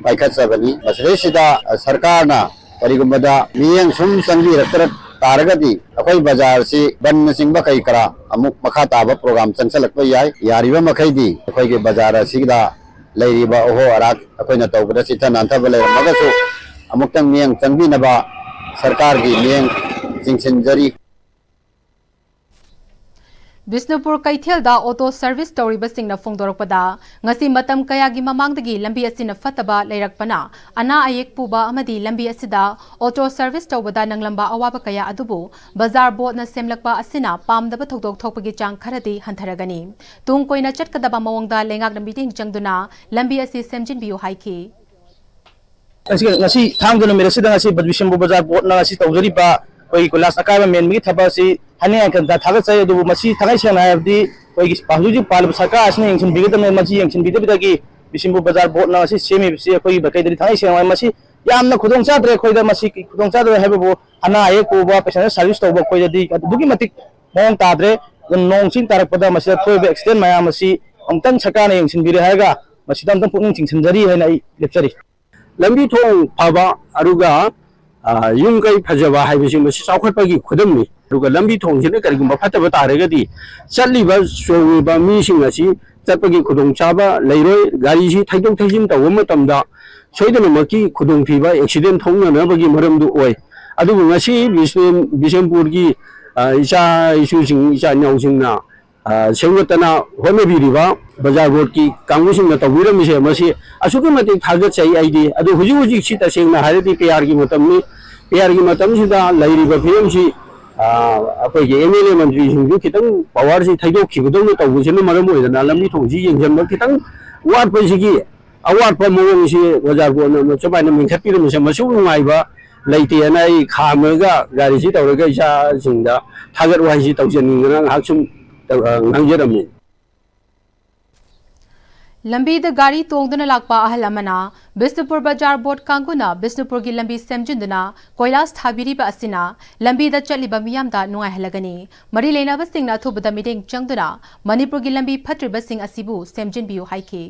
ꯄꯥꯏꯈꯠꯆꯕꯅꯤ꯫ ꯃꯁꯤꯗꯩꯁꯤꯗ ꯁꯔꯀꯥꯔꯅ ꯀꯔꯤꯒꯨꯝꯕꯗ ꯃꯤꯠꯌꯦꯡ ꯁꯨꯝ ꯆꯪꯕꯤꯔꯛꯇ ꯇꯥꯔꯒꯗꯤ ꯑꯩꯈꯣꯏ ꯕꯖꯥꯔꯁꯤ ꯕꯟꯅꯆꯤꯡꯕ ꯀꯔꯤ ꯀꯔꯥ ꯑꯃꯨꯛ ꯃꯈꯥ ꯇꯥꯕ ꯄ꯭ꯔꯣꯒ꯭ꯔꯥꯝ ꯆꯪꯁꯜꯂꯛꯄ ꯌꯥꯏ꯫ ꯌꯥꯔꯤꯕ ꯃꯈꯩꯗꯤ ꯑꯩꯈꯣꯏꯒꯤ ꯕꯖꯥꯔ ꯑꯁꯤꯗ ꯂꯩꯔꯤꯕ ꯑꯍꯣ ꯑꯔꯥꯛ ꯑꯩꯈꯣꯏꯅ ꯇꯧꯕꯗ ꯆꯤꯠꯊ ꯅꯥꯟꯊꯕ ꯂꯩꯔꯝꯃꯒꯁꯨ ꯑꯃꯨꯛꯇꯪ ꯃꯤꯠꯌꯦꯡ ꯆꯪꯕꯤꯅꯕ ꯁꯔꯀꯥꯔꯒꯤ ꯃꯤꯠꯌꯦꯡ ꯆꯤꯡꯁꯤꯟꯖꯔꯤ꯫ ꯕꯤꯁꯅꯨꯄꯨꯔ ꯀꯩꯊꯦꯜꯗ ꯑꯣꯇꯣ ꯁꯔꯚꯤꯁ ꯇꯧꯔꯤꯕꯁꯤꯡꯅ ꯐꯣꯡꯗꯣꯔꯛꯄꯗ, ꯉꯁꯤ ꯃꯇꯝ ꯀꯌꯥꯒꯤ ꯃꯃꯥꯡꯗꯒꯤ ꯂꯝꯕꯤ ꯑꯁꯤꯅ ꯐꯠꯇꯕ ꯂꯩꯔꯛꯄꯅ ꯑꯅꯥ ꯑꯌꯦꯛ ꯄꯨꯕ ꯑꯃꯗꯤ ꯂꯝꯕꯤ ꯑꯁꯤꯗ ꯑꯣꯇꯣ ꯁꯔꯚꯤꯁ ꯇꯧꯕꯗ ꯅꯪꯂꯝꯕ ꯑꯋꯥꯕ ꯀꯌꯥ ꯑꯗꯨꯕꯨ ꯕꯖꯥꯔ ꯕꯣꯔꯗꯅ ꯁꯦꯝꯂꯛꯄ ꯑꯁꯤꯅ ꯄꯥꯝꯗꯕ ꯊꯧꯗꯣꯛ ꯊꯣꯛꯄꯒꯤ ꯆꯥꯡ ꯈꯔꯗꯤ ꯍꯟꯊꯔꯒꯅꯤ꯫ ꯇꯨꯡ ꯀꯣꯏꯅ ꯆꯠꯀꯗꯕ ꯃꯑꯣꯡꯗ ꯂꯩꯉꯥꯛꯅ ꯃꯤꯠꯌꯦꯡ ꯆꯪꯗꯨꯅ ꯂꯝꯕꯤ ꯑꯁꯤ ꯁꯦꯝꯖꯤꯟꯕꯤꯌꯨ ꯍꯥꯏꯈꯤ꯫ ꯉꯁꯤ, ꯉꯁꯤ ꯊꯥꯡꯖ ꯅꯨꯃꯤꯠ ꯑꯁꯤꯗ ꯉꯁꯤ ꯕꯤꯁꯦꯝꯄꯨꯔ ꯕꯖꯥꯔ ꯕꯣꯔꯗꯅ ꯉꯁꯤ ꯇꯧꯖꯔꯤꯕ ꯑꯩꯈꯣꯏꯒꯤ ꯀꯣꯏꯂꯥꯁ ꯑꯀꯥꯏꯕ ꯃꯦꯟꯕꯒꯤ ꯊꯕꯛ ꯑꯁꯤ ꯍꯥꯏꯅꯤꯡꯉꯥꯏ ꯀꯩꯝꯇ ꯊꯥꯒꯠꯆꯔꯤ꯫ ꯑꯗꯨꯕꯨ ꯃꯁꯤ ꯊꯥꯡꯉꯩ ꯁꯦꯡꯅ ꯍꯥꯏꯔꯕꯗꯤ ꯑꯩꯈꯣꯏꯒꯤ ꯍꯧꯖꯤꯛ ꯍꯧꯖꯤꯛ ꯄꯥꯜꯂꯤꯕ ꯁꯔꯀꯥꯔ ꯑꯁꯤꯅ ꯌꯦꯡꯁꯤꯟꯕꯤꯒꯗꯕꯅꯤ꯫ ꯃꯁꯤ ꯌꯦꯡꯁꯤꯟꯕꯤꯗꯕꯗꯒꯤ ꯕꯤꯁꯦꯝꯄꯨꯔ ꯕꯖꯥꯔ ꯕꯣꯔꯗꯅ ꯉꯁꯤ ꯁꯦꯝꯃꯤꯕꯁꯤ ꯑꯩꯈꯣꯏꯒꯤ ꯃꯥꯏꯀꯩꯗꯗꯤ ꯊꯥꯡꯉꯩ ꯁꯦꯡꯅ ꯍꯥꯏ ꯃꯁꯤ ꯌꯥꯝꯅ ꯈꯨꯗꯣꯡ ꯆꯥꯗ꯭ꯔꯦ꯫ ꯑꯩꯈꯣꯏꯗ ꯃꯁꯤ ꯈꯨꯗꯣꯡ ꯆꯥꯗꯕ ꯍꯥꯏꯕꯕꯨ ꯑꯅꯥ ꯑꯌꯦꯛ ꯄꯨꯕ ꯄꯦꯁꯦꯟꯖꯔ ꯁꯥꯔꯚꯤꯁ ꯇꯧꯕ ꯑꯩꯈꯣꯏꯗꯗꯤ ꯑꯗꯨꯛꯀꯤ ꯃꯇꯤꯛ ꯃꯑꯣꯡ ꯇꯥꯗ꯭ꯔꯦ꯫ ꯑꯗꯨꯅ ꯅꯣꯡ ꯆꯤꯡ ꯇꯥꯔꯛꯄꯗ ꯃꯁꯤꯗ ꯊꯣꯛꯏꯕ ꯑꯦꯛꯁꯤꯗꯦꯟ ꯃꯌꯥꯝ ꯑꯁꯤ ꯑꯃꯨꯛꯇꯪ ꯁꯔꯀꯥꯔꯅ ꯌꯦꯡꯁꯤꯟꯕꯤꯔꯦ ꯍꯥꯏꯔꯒ ꯃꯁꯤꯗ ꯑꯃꯨꯛꯇꯪ ꯄꯨꯛꯅꯤꯡ ꯆꯤꯡꯁꯤꯟꯖꯔꯤ ꯍꯥꯏꯅ ꯑꯩ ꯂꯦꯞꯆꯔꯤ꯫ ꯂꯝꯕꯤ ꯊꯣꯡ ꯐꯕ ꯑꯗꯨꯒ ꯌꯨꯝ ꯀꯩ ꯐꯖꯕ ꯍꯥꯏꯕꯁꯤ ꯃꯁꯤ ꯆꯥꯎꯈꯠꯄꯒꯤ ꯈꯨꯗꯝꯅꯤ꯫ ꯑꯗꯨꯒ ꯂꯝꯕꯤ ꯊꯣꯡꯁꯤꯅ ꯀꯔꯤꯒꯨꯝꯕ ꯐꯠꯇꯕ ꯇꯥꯔꯒꯗꯤ ꯆꯠꯂꯤꯕ ꯆꯣꯡꯂꯤꯕ ꯃꯤꯁꯤꯡ ꯑꯁꯤ ꯆꯠꯄꯒꯤ ꯈꯨꯗꯣꯡꯆꯥꯕ ꯂꯩꯔꯣꯏ꯫ ꯒꯥꯔꯤꯁꯤ ꯊꯩꯗꯣꯛ ꯊꯩꯖꯤꯟ ꯇꯧꯕ ꯃꯇꯝꯗ ꯁꯣꯏꯗꯅꯃꯛꯀꯤ ꯈꯨꯗꯣꯡꯊꯤꯕ ꯑꯦꯛꯁꯤꯗꯦꯟ ꯊꯣꯛꯅꯅꯕꯒꯤ ꯃꯔꯝꯗꯨ ꯑꯣꯏ꯫ ꯑꯗꯨꯕꯨ ꯉꯁꯤ ꯕꯤꯁꯅꯨ-, ꯕꯤꯁꯦꯝꯄꯨꯔꯒꯤ, ꯑ, ꯏꯆꯥ ꯏꯁꯨꯁꯤꯡ, ꯏꯆꯥ ꯏꯅꯥꯎꯁꯤꯡꯅ, ꯑ, ꯁꯦꯝꯒꯠꯇꯅ ꯍꯣꯠꯅꯕꯤꯔꯤꯕ ꯕꯖꯥꯔ ꯕꯣꯔꯗꯀꯤ ꯀꯥꯡꯕꯨꯁꯤꯡꯅ ꯇꯧꯕꯤꯔꯝꯃꯤꯁꯦ ꯃꯁꯤ ꯑꯁꯨꯛꯀꯤ ꯃꯇꯤꯛ ꯊꯥꯒꯠꯆꯩ ꯑꯩꯗꯤ꯫ ꯑꯗꯨ ꯍꯧꯖꯤꯛ ꯍꯧꯖꯤꯛꯁꯤ ꯇꯁꯦꯡꯅ ꯍꯥꯏꯔꯗꯤ ꯄꯤ ꯑꯥꯔꯒꯤ ꯃꯇꯝꯅꯤ꯫ ꯄꯤ ꯑꯥꯔꯒꯤ ꯃꯇꯝꯁꯤꯗ ꯂꯩꯔꯤꯕ ꯐꯤꯕꯝꯁꯤ, ꯑ, ꯑꯩꯈꯣꯏꯒꯤ ꯑꯦꯝ ꯑꯦꯜ ꯑꯦ ꯃꯟꯇ꯭ꯔꯤꯁꯤꯡꯁꯨ ꯈꯤꯇꯪ ꯄꯋꯥꯔꯁꯤ ꯊꯩꯗꯣꯛꯈꯤꯕꯗꯧꯅ ꯇꯧꯕꯁꯤꯅ ꯃꯔꯝ ꯑꯣꯏꯗꯅ ꯂꯝꯕꯤ ꯊꯣꯡꯁꯤ ꯌꯦꯡꯁꯤꯟꯕ ꯈꯤꯇꯪ ꯋꯥꯠꯄꯁꯤꯒꯤ ꯑꯋꯥꯠꯄ ꯃꯑꯣꯡꯁꯤ ꯕꯖꯥꯔ ꯕꯣꯔꯗꯅ ꯁꯨꯃꯥꯏꯅ ꯃꯦꯟꯈꯠꯄꯤꯔꯝꯕꯁꯦ ꯃꯁꯨꯛ ꯅꯨꯡꯉꯥꯏꯕ ꯂꯩꯇꯦꯅ ꯑꯩ ꯈꯥꯝꯃꯒ ꯒꯥꯔꯤꯁꯤ ꯇꯧꯔꯒ ꯏꯆꯥꯁꯤꯡꯗ ꯊꯥꯒꯠ ꯋꯥꯍꯩꯁꯤ ꯇꯧꯖꯅꯤꯡꯗꯅ ꯉꯥꯏꯍꯥꯛ ꯁꯨꯝ, ꯑ, ꯉꯥꯡꯖꯔꯝꯃꯤ꯫ ꯂꯝꯕꯤꯗ ꯒꯥꯔꯤ ꯇꯣꯡꯗꯨꯅ ꯂꯥꯛꯄ ꯑꯍꯜ ꯑꯃꯅ ꯕꯤꯁꯅꯨꯄꯨꯔ ꯕꯖꯥꯔ ꯕꯣꯔꯗ ꯀꯥꯡꯕꯨꯅ ꯕꯤꯁꯅꯨꯄꯨꯔꯒꯤ ꯂꯝꯕꯤ ꯁꯦꯝꯖꯤꯟꯗꯨꯅ ꯀꯣꯏꯂꯥꯁ ꯊꯥꯕꯤꯔꯤꯕ ꯑꯁꯤꯅ ꯂꯝꯕꯤꯗ ꯆꯠꯂꯤꯕ ꯃꯤꯌꯥꯝꯗ ꯅꯨꯡꯉꯥꯏꯍꯜꯂꯒꯅꯤ꯫ ꯃꯔꯤ ꯂꯩꯅꯕꯁꯤꯡꯅ ꯑꯊꯨꯕꯗ ꯃꯤꯠꯌꯦꯡ ꯆꯪꯗꯨꯅ ꯃꯅꯤꯄꯨꯔꯒꯤ ꯂꯝꯕꯤ ꯐꯠꯇ꯭ꯔꯤꯕꯁꯤꯡ ꯑꯁꯤꯕꯨ ꯁꯦꯝꯖꯤꯟꯕꯤꯌꯨ ꯍꯥꯏꯈꯤ꯫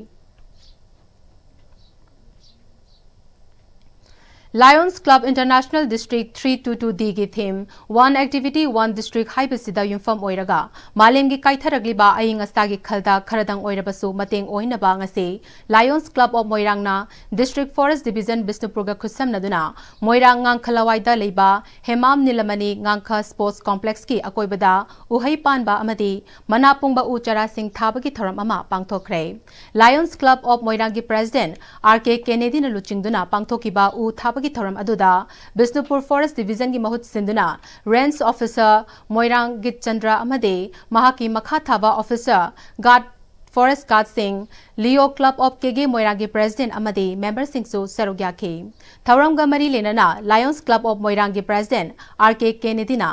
Lions Club International District three two two D ꯒꯤ theme One Activity One District ꯍꯥꯏꯕꯁꯤꯗ ꯌꯨꯝꯐꯝ ꯑꯣꯏꯔꯒ ꯃꯥꯂꯦꯝꯒꯤ ꯀꯥꯏꯊꯔꯛꯂꯤꯕ ꯑꯏꯪ ꯑꯁꯥꯒꯤ ꯈꯜꯗ ꯈꯔꯗꯪ ꯑꯣꯏꯔꯕꯁꯨ ꯃꯇꯦꯡ ꯑꯣꯏꯅꯕ ꯉꯁꯤ Lions Club of ꯃꯣꯏꯔꯥꯡꯅ District Forest Division ꯕꯤꯁꯅꯨꯄꯨꯔꯒ ꯈꯨꯠꯁꯝꯅꯗꯨꯅ ꯃꯣꯏꯔꯥꯡ ꯉꯥꯡꯈ ꯂꯋꯥꯏꯗ ꯂꯩꯕ ꯍꯦꯃꯥꯝ ꯅꯤꯂꯃꯅꯤ ꯉꯥꯡꯈ Sports Complexꯀꯤ ꯑꯀꯣꯏꯕꯗ ꯎꯍꯩ ꯄꯥꯟꯕ ꯑꯃꯗꯤ ꯃꯅꯥ ꯄꯨꯡꯕ ꯎ ꯆꯥꯔꯥꯁꯤꯡ ꯊꯥꯕꯒꯤ ꯊꯧꯔꯝ ꯑꯃ ꯄꯥꯡꯊꯣꯛꯈ꯭ꯔꯦ꯫ Lions Club of ꯃꯣꯏꯔꯥꯡꯒꯤ President R K Kennedyꯅ ꯂꯨꯆꯤꯡꯗꯨꯅ ꯄꯥꯡꯊꯣꯛꯈꯤꯕ ꯎ ꯊꯥꯕꯒꯤ ꯊꯧꯔꯝ ꯑꯗꯨꯗ ꯕꯤꯁꯅꯨꯄꯨꯔ Forest Divisionꯒꯤ ꯃꯍꯨꯠ ꯁꯤꯟꯗꯨꯅ Range Officer ꯃꯣꯏꯔꯥꯡ ꯒꯤꯠꯆꯟꯗ꯭ꯔ ꯑꯃꯗꯤ ꯃꯍꯥꯛꯀꯤ ꯃꯈꯥ ꯊꯥꯕ officer guard, forest guardꯁꯤꯡ, Leo Club of K K ꯃꯣꯏꯔꯥꯡꯒꯤ President ꯑꯃꯗꯤ memberꯁꯤꯡꯁꯨ ꯁꯔꯨꯛ ꯌꯥꯈꯤ꯫ ꯊꯧꯔꯝꯒ ꯃꯔꯤ ꯂꯩꯅꯅ Lions Club of ꯃꯣꯏꯔꯥꯡꯒꯤ President R K Kennedyꯅ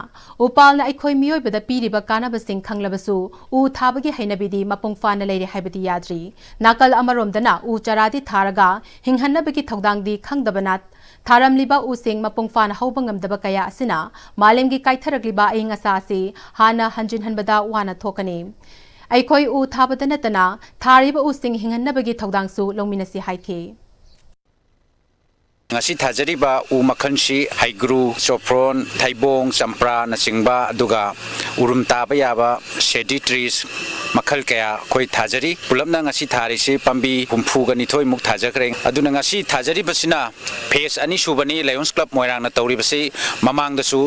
ꯎꯄꯥꯜꯅ ꯑꯩꯈꯣꯏ ꯃꯤꯑꯣꯏꯕꯗ ꯄꯤꯔꯤꯕ ꯀꯥꯟꯅꯕꯁꯤꯡ ꯈꯪꯂꯕꯁꯨ ꯎ ꯊꯥꯕꯒꯤ ꯍꯩꯅꯕꯤꯗꯤ ꯃꯄꯨꯡ ꯐꯥꯅ ꯂꯩꯔꯦ ꯍꯥꯏꯕꯗꯤ ꯌꯥꯗ꯭ꯔꯤ꯫ ꯅꯥꯀꯜ ꯑꯃꯔꯣꯝꯗꯅ ꯎ ꯆꯥꯔꯥꯗꯤ ꯊꯥꯔꯒ ꯍꯤꯡꯍꯟꯅꯕꯒꯤ ꯊꯧꯗꯥꯡꯗꯤ ꯈꯪꯗꯕꯅ ꯊꯥꯔꯝꯂꯤꯕ ꯎꯁꯤꯡ ꯃꯄꯨꯡ ꯐꯥꯅ ꯍꯧꯕ ꯉꯝꯗꯕ ꯀꯌꯥ ꯑꯁꯤꯅ ꯃꯥꯂꯦꯝꯒꯤ ꯀꯥꯏꯊꯔꯛꯂꯤꯕ ꯑꯏꯪ ꯑꯁꯥ ꯑꯁꯤ ꯍꯥꯟꯅ ꯍꯟꯖꯤꯟꯍꯟꯕꯗ ꯋꯥꯅ ꯊꯣꯛꯀꯅꯤ꯫ ꯑꯩꯈꯣꯏ ꯎ ꯊꯥꯕꯗ ꯅꯠꯇꯅ ꯊꯥꯔꯤꯕ ꯎꯁꯤꯡ ꯍꯤꯡꯍꯟꯅꯕꯒꯤ ꯊꯧꯗꯥꯡꯁꯨ ꯂꯧꯃꯤꯟꯅꯁꯤ ꯍꯥꯏꯈꯤ꯫ ꯉꯁꯤ ꯊꯥꯖꯔꯤꯕ ꯎ ꯃꯈꯜꯁꯤ ꯍꯩꯒ꯭ꯔꯨ, ꯆꯣꯐ꯭ꯔꯣꯟ, ꯊꯩꯕꯣꯡ, ꯆꯝꯄ꯭ꯔꯥꯅꯆꯤꯡꯕ, ꯑꯗꯨꯒ ꯎꯔꯨꯝ ꯇꯥꯕ ꯌꯥꯕ shady trees ꯃꯈꯜ ꯀꯌꯥ ꯑꯩꯈꯣꯏ ꯊꯥꯖꯔꯤ꯫ ꯄꯨꯂꯞꯅ ꯉꯁꯤ ꯊꯥꯔꯤꯁꯤ ꯄꯥꯝꯕꯤ ꯍꯨꯝꯐꯨꯒ ꯅꯤꯊꯣꯏꯃꯨꯛ ꯊꯥꯖꯈ꯭ꯔꯦ꯫ ꯑꯗꯨꯅ ꯉꯁꯤ ꯊꯥꯖꯔꯤꯕꯁꯤꯅ phase ꯑꯅꯤ ꯁꯨꯕꯅꯤ꯫ Lions Club ꯃꯣꯏꯔꯥꯡꯅ ꯇꯧꯔꯤꯕꯁꯤ ꯃꯃꯥꯡꯗꯁꯨ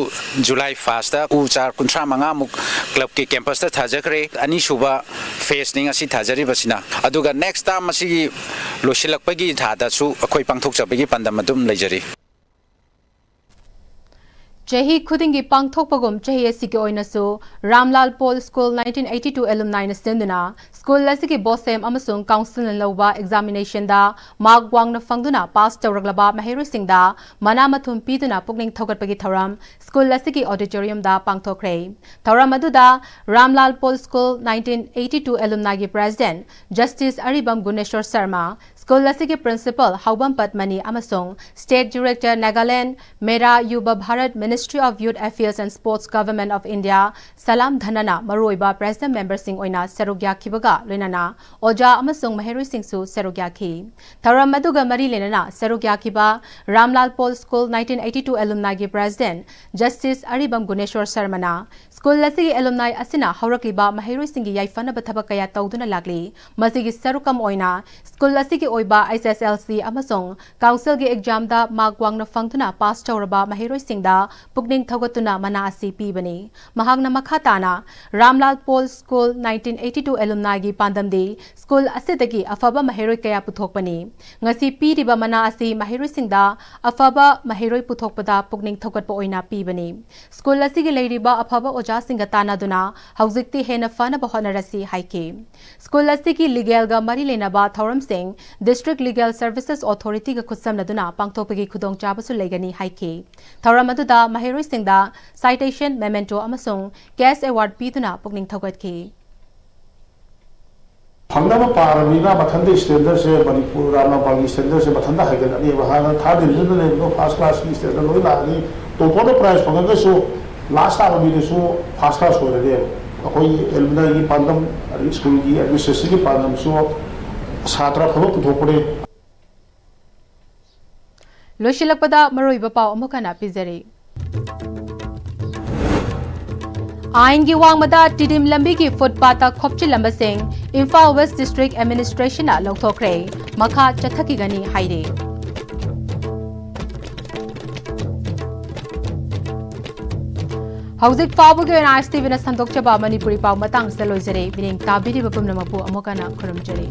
July firstꯇ ꯎ ꯆꯥꯔ ꯀꯨꯟꯊ꯭ꯔꯥ ꯃꯉꯥꯃꯨꯛ clubꯀꯤ campusꯇ ꯊꯥꯖꯈ꯭ꯔꯦ꯫ ꯑꯅꯤꯁꯨꯕ phaseꯅꯤ ꯉꯁꯤ ꯊꯥꯖꯔꯤꯕꯁꯤꯅ꯫ ꯑꯗꯨꯒ next term ꯑꯁꯤꯒꯤ ꯂꯣꯏꯁꯤꯜꯂꯛꯄꯒꯤ ꯊꯥꯗꯁꯨ ꯑꯩꯈꯣꯏ ꯄꯥꯡꯊꯣꯛꯆꯕꯒꯤ ꯄꯥꯟꯗꯝ ꯑꯗꯨꯝ ꯂꯩꯖꯔꯤ꯫ ꯆꯍꯤ ꯈꯨꯗꯤꯡꯒꯤ ꯄꯥꯡꯊꯣꯛꯄꯒꯨꯝ ꯆꯍꯤ ꯑꯁꯤꯒꯤ ꯑꯣꯏꯅꯁꯨ Ramlal Paul school nineteen eighty two alumniꯅ ꯁꯤꯟꯗꯨꯅ ꯁ꯭ꯀꯨꯜ ꯑꯁꯤꯒꯤ BOSEM ꯑꯃꯁꯨꯡ councilꯅ ꯂꯧꯕ examinationꯗ mark ꯋꯥꯡꯅ ꯐꯪꯗꯨꯅ pass ꯇꯧꯔꯛꯂꯕ ꯃꯍꯩꯔꯣꯏꯁꯤꯡꯗ ꯃꯅꯥ ꯃꯊꯨꯝ ꯄꯤꯗꯨꯅ ꯄꯨꯛꯅꯤꯡ ꯊꯧꯒꯠꯄꯒꯤ ꯊꯧꯔꯝ ꯁ꯭ꯀꯨꯜ ꯑꯁꯤꯒꯤ auditoriumꯗ ꯄꯥꯡꯊꯣꯛꯈ꯭ꯔꯦ꯫ ꯊꯧꯔꯝ ꯑꯗꯨꯗ Ramlal Paul school nineteen eighty two alumniꯒꯤ president Justice Aribam Guneshor Sharma, school ꯑꯁꯤꯒꯤ principal ꯍꯥꯎꯕꯝ ꯄꯗꯃꯅꯤ ꯑꯃꯁꯨꯡ state director Nagaland ꯃꯦꯔꯥ ꯌꯨꯕ Bharat Ministry of Youth Affairs and Sports Government of India ꯁꯂꯥꯝ ꯙꯅꯅ ꯃꯔꯨꯑꯣꯏꯕ president memberꯁꯤꯡ ꯑꯣꯏꯅ ꯁꯔꯨꯛ ꯌꯥꯈꯤꯕꯒ ꯂꯣꯏꯅꯅ ꯑꯣꯖꯥ ꯑꯃꯁꯨꯡ ꯃꯍꯩꯔꯣꯏꯁꯤꯡꯁꯨ ꯁꯔꯨꯛ ꯌꯥꯈꯤ꯫ ꯊꯧꯔꯝ ꯑꯗꯨꯒ ꯃꯔꯤ ꯂꯩꯅꯅ ꯁꯔꯨꯛ ꯌꯥꯈꯤꯕ Ramlal Paul school nineteen eighty two alumniꯒꯤ president Justice ꯑꯔꯤꯕꯝ ꯒꯨꯅꯦꯁꯣꯔ ꯁꯔꯃꯅ ꯁ꯭ꯀꯨꯜ ꯑꯁꯤꯒꯤ alumni ꯑꯁꯤꯅ ꯍꯧꯔꯛꯂꯤꯕ ꯃꯍꯩꯔꯣꯏꯁꯤꯡꯒꯤ ꯌꯥꯏꯐꯅꯕ ꯊꯕꯛ ꯀꯌꯥ ꯇꯧꯗꯨꯅ ꯂꯥꯛꯂꯤ꯫ ꯃꯁꯤꯒꯤ ꯁꯔꯨꯛ ꯑꯃ ꯑꯣꯏꯅ ꯁ꯭ꯀꯨꯜ ꯑꯁꯤꯒꯤ ꯑꯣꯏꯕ H S L C ꯑꯃꯁꯨꯡ councilꯒꯤ examꯗ mark ꯋꯥꯡꯅ ꯐꯪꯗꯨꯅ pass ꯇꯧꯔꯕ ꯃꯍꯩꯔꯣꯏꯁꯤꯡꯗ ꯄꯨꯛꯅꯤꯡ ꯊꯧꯒꯠꯇꯨꯅ ꯃꯅꯥ ꯑꯁꯤ ꯄꯤꯕꯅꯤ꯫ ꯃꯍꯥꯛꯅ ꯃꯈꯥ ꯇꯥꯅ Ramlal Paul school nineteen eighty two alumniꯒꯤ ꯄꯥꯟꯗꯝꯗꯤ ꯁ꯭ꯀꯨꯜ ꯑꯁꯤꯗꯒꯤ ꯑꯐꯕ ꯃꯍꯩꯔꯣꯏ ꯀꯌꯥ ꯄꯨꯊꯣꯛꯄꯅꯤ꯫ ꯉꯁꯤ ꯄꯤꯔꯤꯕ ꯃꯅꯥ ꯑꯁꯤ ꯃꯍꯩꯔꯣꯏꯁꯤꯡꯗ ꯑꯐꯕ ꯃꯍꯩꯔꯣꯏ ꯄꯨꯊꯣꯛꯄꯗ ꯄꯨꯛꯅꯤꯡ ꯊꯧꯒꯠꯄ ꯑꯣꯏꯅ ꯄꯤꯕꯅꯤ꯫ ꯁ꯭ꯀꯨꯜ ꯑꯁꯤꯒꯤ ꯂꯩꯔꯤꯕ ꯑꯐꯕ ꯑꯣꯖꯥꯁꯤꯡꯒ ꯇꯥꯟꯅꯗꯨꯅ ꯍꯧꯖꯤꯛꯇꯤ ꯍꯦꯟꯅ ꯐꯅꯕ ꯍꯣꯠꯅꯔꯁꯤ ꯍꯥꯏꯈꯤ꯫ ꯁ꯭ꯀꯨꯜ ꯑꯁꯤꯒꯤ legalꯒ ꯃꯔꯤ ꯂꯩꯅꯕ ꯊꯧꯔꯝꯁꯤꯡ District Legal Services Authorityꯒ ꯈꯨꯠꯁꯝꯅꯗꯨꯅ ꯄꯥꯡꯊꯣꯛꯄꯒꯤ ꯈꯨꯗꯣꯡꯆꯥꯕꯁꯨ ꯂꯩꯒꯅꯤ ꯍꯥꯏꯈꯤ꯫ ꯊꯧꯔꯝ ꯑꯗꯨꯗ ꯃꯍꯩꯔꯣꯏꯁꯤꯡꯗ citation, memento ꯑꯃꯁꯨꯡ cash award ꯄꯤꯗꯨꯅ ꯄꯨꯛꯅꯤꯡ ꯊꯧꯒꯠꯈꯤ꯫ ꯐꯪꯅꯕ ꯄꯥꯔꯕꯅꯤꯅ ꯃꯊꯟꯇ standardꯁꯦ ꯃꯅꯤꯄꯨꯔ ꯔꯥꯝꯂꯥꯜꯒꯤ standardꯁꯦ ꯃꯊꯟꯇ ꯍꯥꯏꯒꯠꯂꯛꯑꯅꯦꯕ꯫ ꯍꯥꯟꯅ third divisionꯗ ꯂꯩꯕꯗꯣ first classꯀꯤ standard ꯂꯣꯏ ꯂꯥꯛꯑꯅꯤ꯫ Topperꯗ prize ꯐꯪꯉꯒꯁꯨ last ꯇꯥꯕ ꯃꯤꯗꯨꯁꯨ first class ꯑꯣꯏꯔꯅꯦꯕ꯫ ꯑꯩꯈꯣꯏꯒꯤ alumniꯒꯤ ꯄꯥꯟꯗꯝ, ꯑꯗꯒꯤ ꯁ꯭ꯀꯨꯜꯒꯤ administrationꯒꯤ ꯄꯥꯟꯗꯝꯁꯨ ꯁꯥꯇ꯭ꯔ ꯑꯐꯕ ꯄꯨꯊꯣꯛꯄꯅꯤ꯫ ꯂꯣꯏꯁꯤꯜꯂꯛꯄꯗ ꯃꯔꯨꯑꯣꯏꯕ ꯄꯥꯎ ꯑꯃꯨꯛ ꯍꯟꯅ ꯄꯤꯖꯔꯤ꯫ ꯑꯥꯏꯟꯒꯤ ꯋꯥꯡꯃꯗ ꯇꯤꯗꯤꯝ ꯂꯝꯕꯤꯒꯤ footpathꯇ ꯈꯣꯞꯆꯤꯜꯂꯝꯕꯁꯤꯡ ꯏꯝꯐꯥꯜ West District Administrationꯅ ꯂꯧꯊꯣꯛꯈ꯭ꯔꯦ꯫ ꯃꯈꯥ ꯆꯠꯊꯈꯤꯒꯅꯤ ꯍꯥꯏꯔꯤ꯫ ꯍꯧꯖꯤꯛ ꯐꯥꯎꯕꯒꯤ ꯑꯣꯏꯅ ISTVꯅ ꯁꯟꯗꯣꯛꯆꯕ ꯃꯅꯤꯄꯨꯔꯤ ꯄꯥꯎ ꯃꯇꯥꯡꯁꯤꯗ ꯂꯣꯏꯖꯔꯦ꯫ ꯃꯤꯠꯌꯦꯡ ꯇꯥꯕꯤꯔꯤꯕ ꯄꯨꯝꯅꯃꯛꯄꯨ ꯑꯃꯨꯛ ꯍꯟꯅ ꯈꯨꯔꯨꯝꯖꯔꯤ꯫